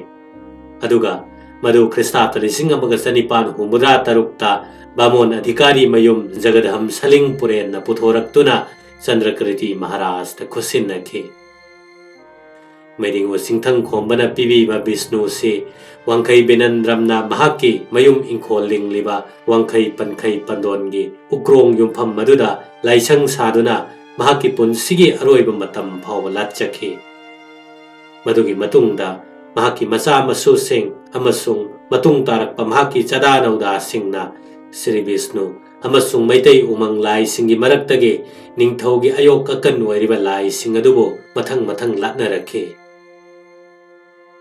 ꯑꯗꯨꯒ ꯃꯗꯨ ꯈ꯭ꯔꯤꯁꯇꯥꯕꯇ ꯂꯤꯁꯤꯡ ꯑꯃꯒ ꯆꯅꯤꯄꯥꯟ ꯍꯨꯝꯐꯨꯇꯔꯥ ꯇꯔꯨꯛꯇ ꯕꯥꯃꯣꯟ ꯑꯙꯤꯀꯥꯔꯤ ꯃꯌꯨꯝ ꯖꯒꯗꯍꯝ ꯁꯂꯤꯡ ꯄꯨꯔꯦꯟꯅ ꯄꯨꯊꯣꯔꯛꯇꯨꯅ ꯆꯟꯗ꯭ꯔꯀ꯭ꯔꯤꯇꯤ ꯃꯍꯥꯔꯥꯖꯇ ꯈꯨꯠꯁꯤꯟꯅꯈꯤ꯫ ꯃꯩꯗꯤꯡꯉꯨ ꯆꯤꯡꯊꯪ ꯈꯣꯝꯕꯅ ꯄꯤꯕꯤꯕ ꯕꯤꯁꯅꯨꯁꯤ ꯋꯥꯡꯈꯩ ꯕꯤꯅꯦꯟꯗ꯭ꯔꯝꯅ ꯃꯍꯥꯛꯀꯤ ꯃꯌꯨꯝ ꯏꯪꯈꯣꯜ ꯂꯤꯡꯂꯤꯕ ꯋꯥꯡꯈꯩ ꯄꯟꯈꯩ ꯄꯟꯗꯣꯟꯒꯤ ꯎꯀ꯭ꯔꯣꯡ ꯌꯨꯝꯐꯝ ꯑꯗꯨꯗ ꯂꯥꯏꯁꯪ ꯁꯥꯗꯨꯅ ꯃꯍꯥꯛꯀꯤ ꯄꯨꯟꯁꯤꯒꯤ ꯑꯔꯣꯏꯕ ꯃꯇꯝ ꯐꯥꯎꯕ ꯂꯥꯠꯆꯈꯤ꯫ ꯃꯗꯨꯒꯤ ꯃꯇꯨꯡꯗ ꯃꯍꯥꯛꯀꯤ ꯃꯆꯥ ꯃꯁꯨꯁꯤꯡ ꯑꯃꯁꯨꯡ ꯃꯇꯨꯡ ꯇꯥꯔꯛꯄ ꯃꯍꯥꯛꯀꯤ ꯆꯥꯗꯥ ꯅꯧꯗꯥꯁꯤꯡꯅ ꯁ꯭ꯔꯤ ꯕꯤꯁꯅꯨ ꯑꯃꯁꯨꯡ ꯃꯩꯇꯩ ꯎꯃꯪ ꯂꯥꯏꯁꯤꯡꯒꯤ ꯃꯔꯛꯇꯒꯤ ꯅꯤꯡꯊꯧꯒꯤ ꯑꯌꯣꯛ ꯑꯀꯟ ꯑꯣꯏꯔꯤꯕ ꯂꯥꯏꯁꯤꯡ ꯑꯗꯨꯕꯨ ꯃꯊꯪ ꯃꯊꯪ ꯂꯥꯠꯅꯔꯛꯈꯤ꯫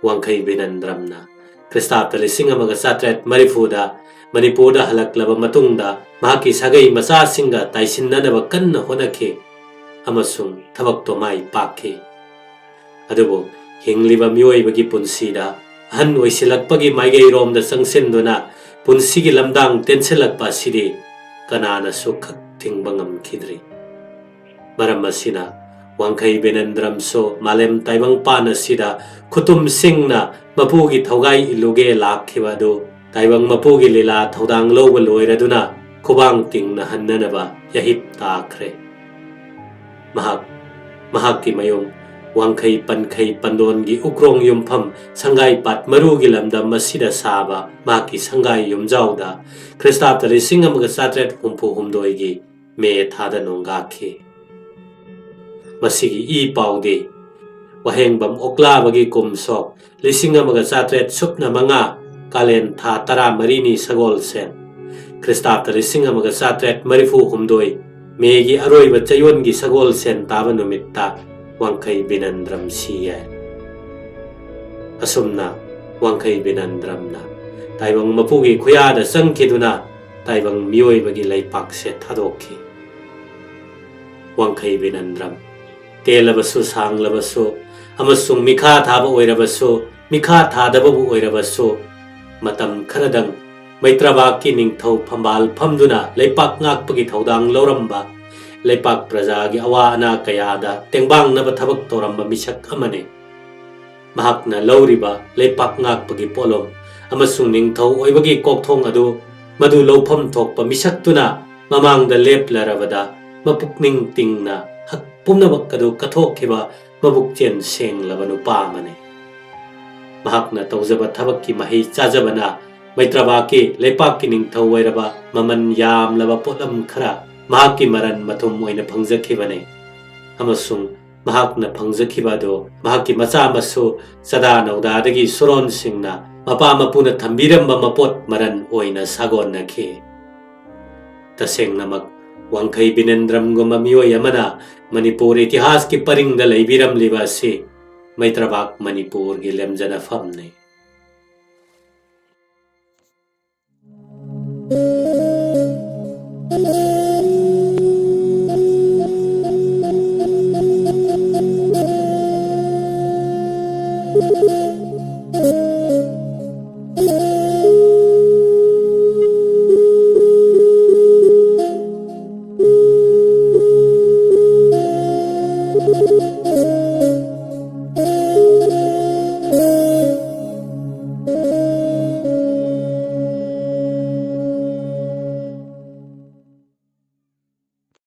ꯋꯥꯡꯈꯩ ꯕꯤꯅꯦꯟꯗ꯭ꯔꯝꯅ ꯈ꯭ꯔꯤꯁꯇꯥꯕꯇ ꯂꯤꯁꯤꯡ ꯑꯃꯒ ꯆꯥꯇ꯭ꯔꯦꯠ ꯃꯔꯤꯐꯨꯗ ꯃꯅꯤꯄꯨꯔꯗ ꯍꯜꯂꯛꯂꯕ ꯃꯇꯨꯡꯗ ꯃꯍꯥꯛꯀꯤ ꯁꯥꯒꯩ ꯃꯆꯥꯁꯤꯡꯒ ꯇꯥꯏꯁꯤꯟꯅꯅꯕ ꯀꯟꯅ ꯍꯣꯠꯅꯈꯤ ꯑꯃꯁꯨꯡ ꯊꯕꯛꯇꯣ ꯃꯥꯏ ꯄꯥꯛꯈꯤ꯫ ꯑꯗꯨꯕꯨ ꯍꯤꯡꯂꯤꯕ ꯃꯤꯑꯣꯏꯕꯒꯤ ꯄꯨꯟꯁꯤꯗ ꯑꯍꯟ ꯑꯣꯏꯁꯤꯜꯂꯛꯄꯒꯤ ꯃꯥꯏꯀꯩꯔꯣꯝꯗ ꯆꯪꯁꯤꯟꯗꯨꯅ ꯄꯨꯟꯁꯤꯒꯤ ꯂꯝꯗꯥꯡ ꯇꯦꯟꯁꯤꯜꯂꯛꯄ ꯑꯁꯤꯗꯤ ꯀꯅꯥꯅꯁꯨ ꯈꯛ ꯊꯤꯡꯕ ꯉꯝꯈꯤꯗ꯭ꯔꯤ꯫ ꯃꯔꯝ ꯑꯁꯤꯅ ꯋꯥꯡꯈꯩ ꯕꯤꯅꯟꯗ꯭ꯔꯝꯁꯨ ꯃꯥꯂꯦꯝ ꯇꯥꯏꯕꯪꯄꯥꯟ ꯑꯁꯤꯗ ꯈꯨꯇꯨꯝꯁꯤꯡꯅ ꯃꯄꯨꯒꯤ ꯊꯧꯒꯥꯏ ꯏꯜꯂꯨꯒꯦ ꯂꯥꯛꯈꯤꯕ ꯑꯗꯨ ꯇꯥꯏꯕꯪ ꯃꯄꯨꯒꯤ ꯂꯤꯂꯥ ꯊꯧꯗꯥꯡ ꯂꯧꯕ ꯂꯣꯏꯔꯗꯨꯅ ꯈꯨꯕꯥꯡ ꯇꯤꯡꯅ ꯍꯟꯅꯅꯕ ꯌꯥꯍꯤꯞ ꯇꯥꯈ꯭ꯔꯦ꯫ ꯃꯍꯥꯛ, ꯃꯍꯥꯛꯀꯤ ꯃꯌꯨꯝ ꯋꯥꯡꯈꯩ ꯄꯟꯈꯩ ꯄꯟꯗꯣꯟꯒꯤ ꯎꯀ꯭ꯔꯣꯡ ꯌꯨꯝꯐꯝ ꯁꯪꯒꯥꯏ ꯄꯥꯠ ꯃꯔꯨꯒꯤ ꯂꯝꯗꯝ ꯑꯁꯤꯗ ꯁꯥꯕ ꯃꯍꯥꯛꯀꯤ ꯁꯪꯒꯥꯏ ꯌꯨꯝꯖꯥꯎꯗ ꯈ꯭ꯔꯤꯁꯇꯥꯕꯗ ꯂꯤꯁꯤꯡ ꯑꯃꯒ ꯆꯥꯇ꯭ꯔꯦꯠ ꯍꯨꯝꯐꯨ ꯍꯨꯝꯗꯣꯏꯒꯤ ꯃꯦ ꯊꯥꯗ ꯅꯣꯡꯒꯥꯈꯤ꯫ ꯃꯁꯤꯒꯤ ꯏ ꯄꯥꯎꯗꯤ ꯋꯥꯍꯦꯡꯕꯝ ꯑꯣꯛꯂꯥꯕꯒꯤ ꯀꯨꯝꯁꯣꯛ ꯂꯤꯁꯤꯡ ꯑꯃꯒ ꯆꯥꯇ꯭ꯔꯦꯠ ꯁꯨꯞꯅ ꯃꯉꯥ, ꯀꯥꯂꯦꯟ ꯊꯥ ꯇꯔꯥꯃꯔꯤꯅꯤ ꯁꯒꯣꯜꯁꯦꯟ, ꯈ꯭ꯔꯤꯁꯇꯥꯕꯗ ꯂꯤꯁꯤꯡ ꯑꯃꯒ ꯆꯥꯇ꯭ꯔꯦꯠ ꯃꯔꯤꯐꯨ ꯍꯨꯝꯗꯣꯏ, ꯃꯦꯒꯤ ꯑꯔꯣꯏꯕ ꯆꯌꯣꯜꯒꯤ ꯁꯒꯣꯜꯁꯦꯟ ꯇꯥꯕ ꯅꯨꯃꯤꯠꯇ ꯋꯥꯡꯈꯩ ꯕꯤꯅꯟꯗ꯭ꯔꯝ ꯁꯤ ꯌꯥꯏ꯫ ꯑꯁꯨꯝꯅ ꯋꯥꯡꯈꯩ ꯕꯤꯅꯟꯗ꯭ꯔꯝꯅ ꯇꯥꯏꯕꯪ ꯃꯄꯨꯒꯤ ꯈꯨꯌꯥꯗ ꯆꯪꯈꯤꯗꯨꯅ ꯇꯥꯏꯕꯪ ꯃꯤꯑꯣꯏꯕꯒꯤ ꯂꯩꯄꯥꯛꯁꯦ ꯊꯥꯗꯣꯛꯈꯤ꯫ ꯋꯥꯡꯈꯩ ꯕꯤꯅꯟꯗ꯭ꯔꯝ ꯇꯦꯜꯂꯕꯁꯨ, ꯁꯥꯡꯂꯕꯁꯨ ꯑꯃꯁꯨꯡ ꯃꯤꯈꯥ ꯊꯥꯕ ꯑꯣꯏꯔꯕꯁꯨ, ꯃꯤꯈꯥ ꯊꯥꯗꯕꯕꯨ ꯑꯣꯏꯔꯕꯁꯨ, ꯃꯇꯝ ꯈꯔꯗꯪ ꯃꯩꯇ꯭ꯔꯕꯥꯛꯀꯤ ꯅꯤꯡꯊꯧ ꯐꯝꯕꯥꯜ ꯐꯝꯗꯨꯅ ꯂꯩꯄꯥꯛ ꯉꯥꯛꯄꯒꯤ ꯊꯧꯗꯥꯡ ꯂꯧꯔꯝꯕ, ꯂꯩꯄꯥꯛ ꯄ꯭ꯔꯖꯥꯒꯤ ꯑꯋꯥ ꯑꯅꯥ ꯀꯌꯥꯗ ꯇꯦꯡꯕꯥꯡꯅꯕ ꯊꯕꯛ ꯇꯧꯔꯝꯕ ꯃꯤꯁꯛ ꯑꯃꯅꯤ꯫ ꯃꯍꯥꯛꯅ ꯂꯧꯔꯤꯕ ꯂꯩꯄꯥꯛ ꯉꯥꯛꯄꯒꯤ ꯄꯣꯠꯂꯨꯝ ꯑꯃꯁꯨꯡ ꯅꯤꯡꯊꯧ ꯑꯣꯏꯕꯒꯤ ꯀꯣꯛꯊꯣꯡ ꯑꯗꯨ ꯃꯗꯨ ꯂꯧꯐꯝ ꯊꯣꯛꯄ ꯃꯤꯁꯛꯇꯨꯅ ꯃꯃꯥꯡꯗ ꯂꯦꯞꯂꯔꯕꯗ ꯃꯄꯨꯛꯅꯤꯡ ꯇꯤꯡꯅ ꯍꯛ ꯄꯨꯝꯅꯃꯛ ꯑꯗꯨ ꯀꯠꯊꯣꯛꯈꯤꯕ ꯃꯕꯨꯛꯆꯦꯜ ꯁꯦꯡꯂꯕ ꯅꯨꯄꯥ ꯑꯃꯅꯤ꯫ ꯃꯍꯥꯛꯅ ꯇꯧꯖꯕ ꯊꯕꯛꯀꯤ ꯃꯍꯩ ꯆꯥꯖꯕꯅ ꯃꯩꯇ꯭ꯔꯕꯥꯛꯀꯤ ꯂꯩꯄꯥꯛꯀꯤ ꯅꯤꯡꯊꯧ ꯑꯣꯏꯔꯕ ꯃꯃꯜ ꯌꯥꯝꯂꯕ ꯄꯣꯠꯂꯝ ꯈꯔ ꯃꯍꯥꯛꯀꯤ ꯃꯔꯟ ꯃꯊꯨꯝ ꯑꯣꯏꯅ ꯐꯪꯖꯈꯤꯕꯅꯤ꯫ ꯑꯃꯁꯨꯡ ꯃꯍꯥꯛꯅ ꯐꯪꯖꯈꯤꯕ ꯑꯗꯨ ꯃꯍꯥꯛꯀꯤ ꯃꯆꯥ ꯃꯁꯨ ꯆꯥꯗꯥ ꯅꯧꯗꯥꯗꯒꯤ ꯁꯨꯔꯣꯟꯁꯤꯡꯅ ꯃꯄꯥ ꯃꯄꯨꯅ ꯊꯝꯕꯤꯔꯝꯕ ꯃꯄꯣꯠ ꯃꯔꯟ ꯑꯣꯏꯅ ꯁꯥꯒꯣꯟꯅꯈꯤ꯫ ꯇꯁꯦꯡꯅꯃꯛ ꯋꯥꯡꯈꯩ ꯕꯤꯅꯦꯟꯗ꯭ꯔꯝꯒꯨꯝꯕ ꯃꯤꯑꯣꯏ ꯑꯃꯅ ꯃꯅꯤꯄꯨꯔ ꯏꯇꯤꯍꯥꯁꯀꯤ ꯄꯔꯤꯡꯗ ꯂꯩꯕꯤꯔꯝꯂꯤꯕ ꯑꯁꯤ ꯃꯩꯇ꯭ꯔꯕꯥꯛ ꯃꯅꯤꯄꯨꯔꯒꯤ ꯂꯦꯝꯖꯅꯐꯝꯅꯤ꯫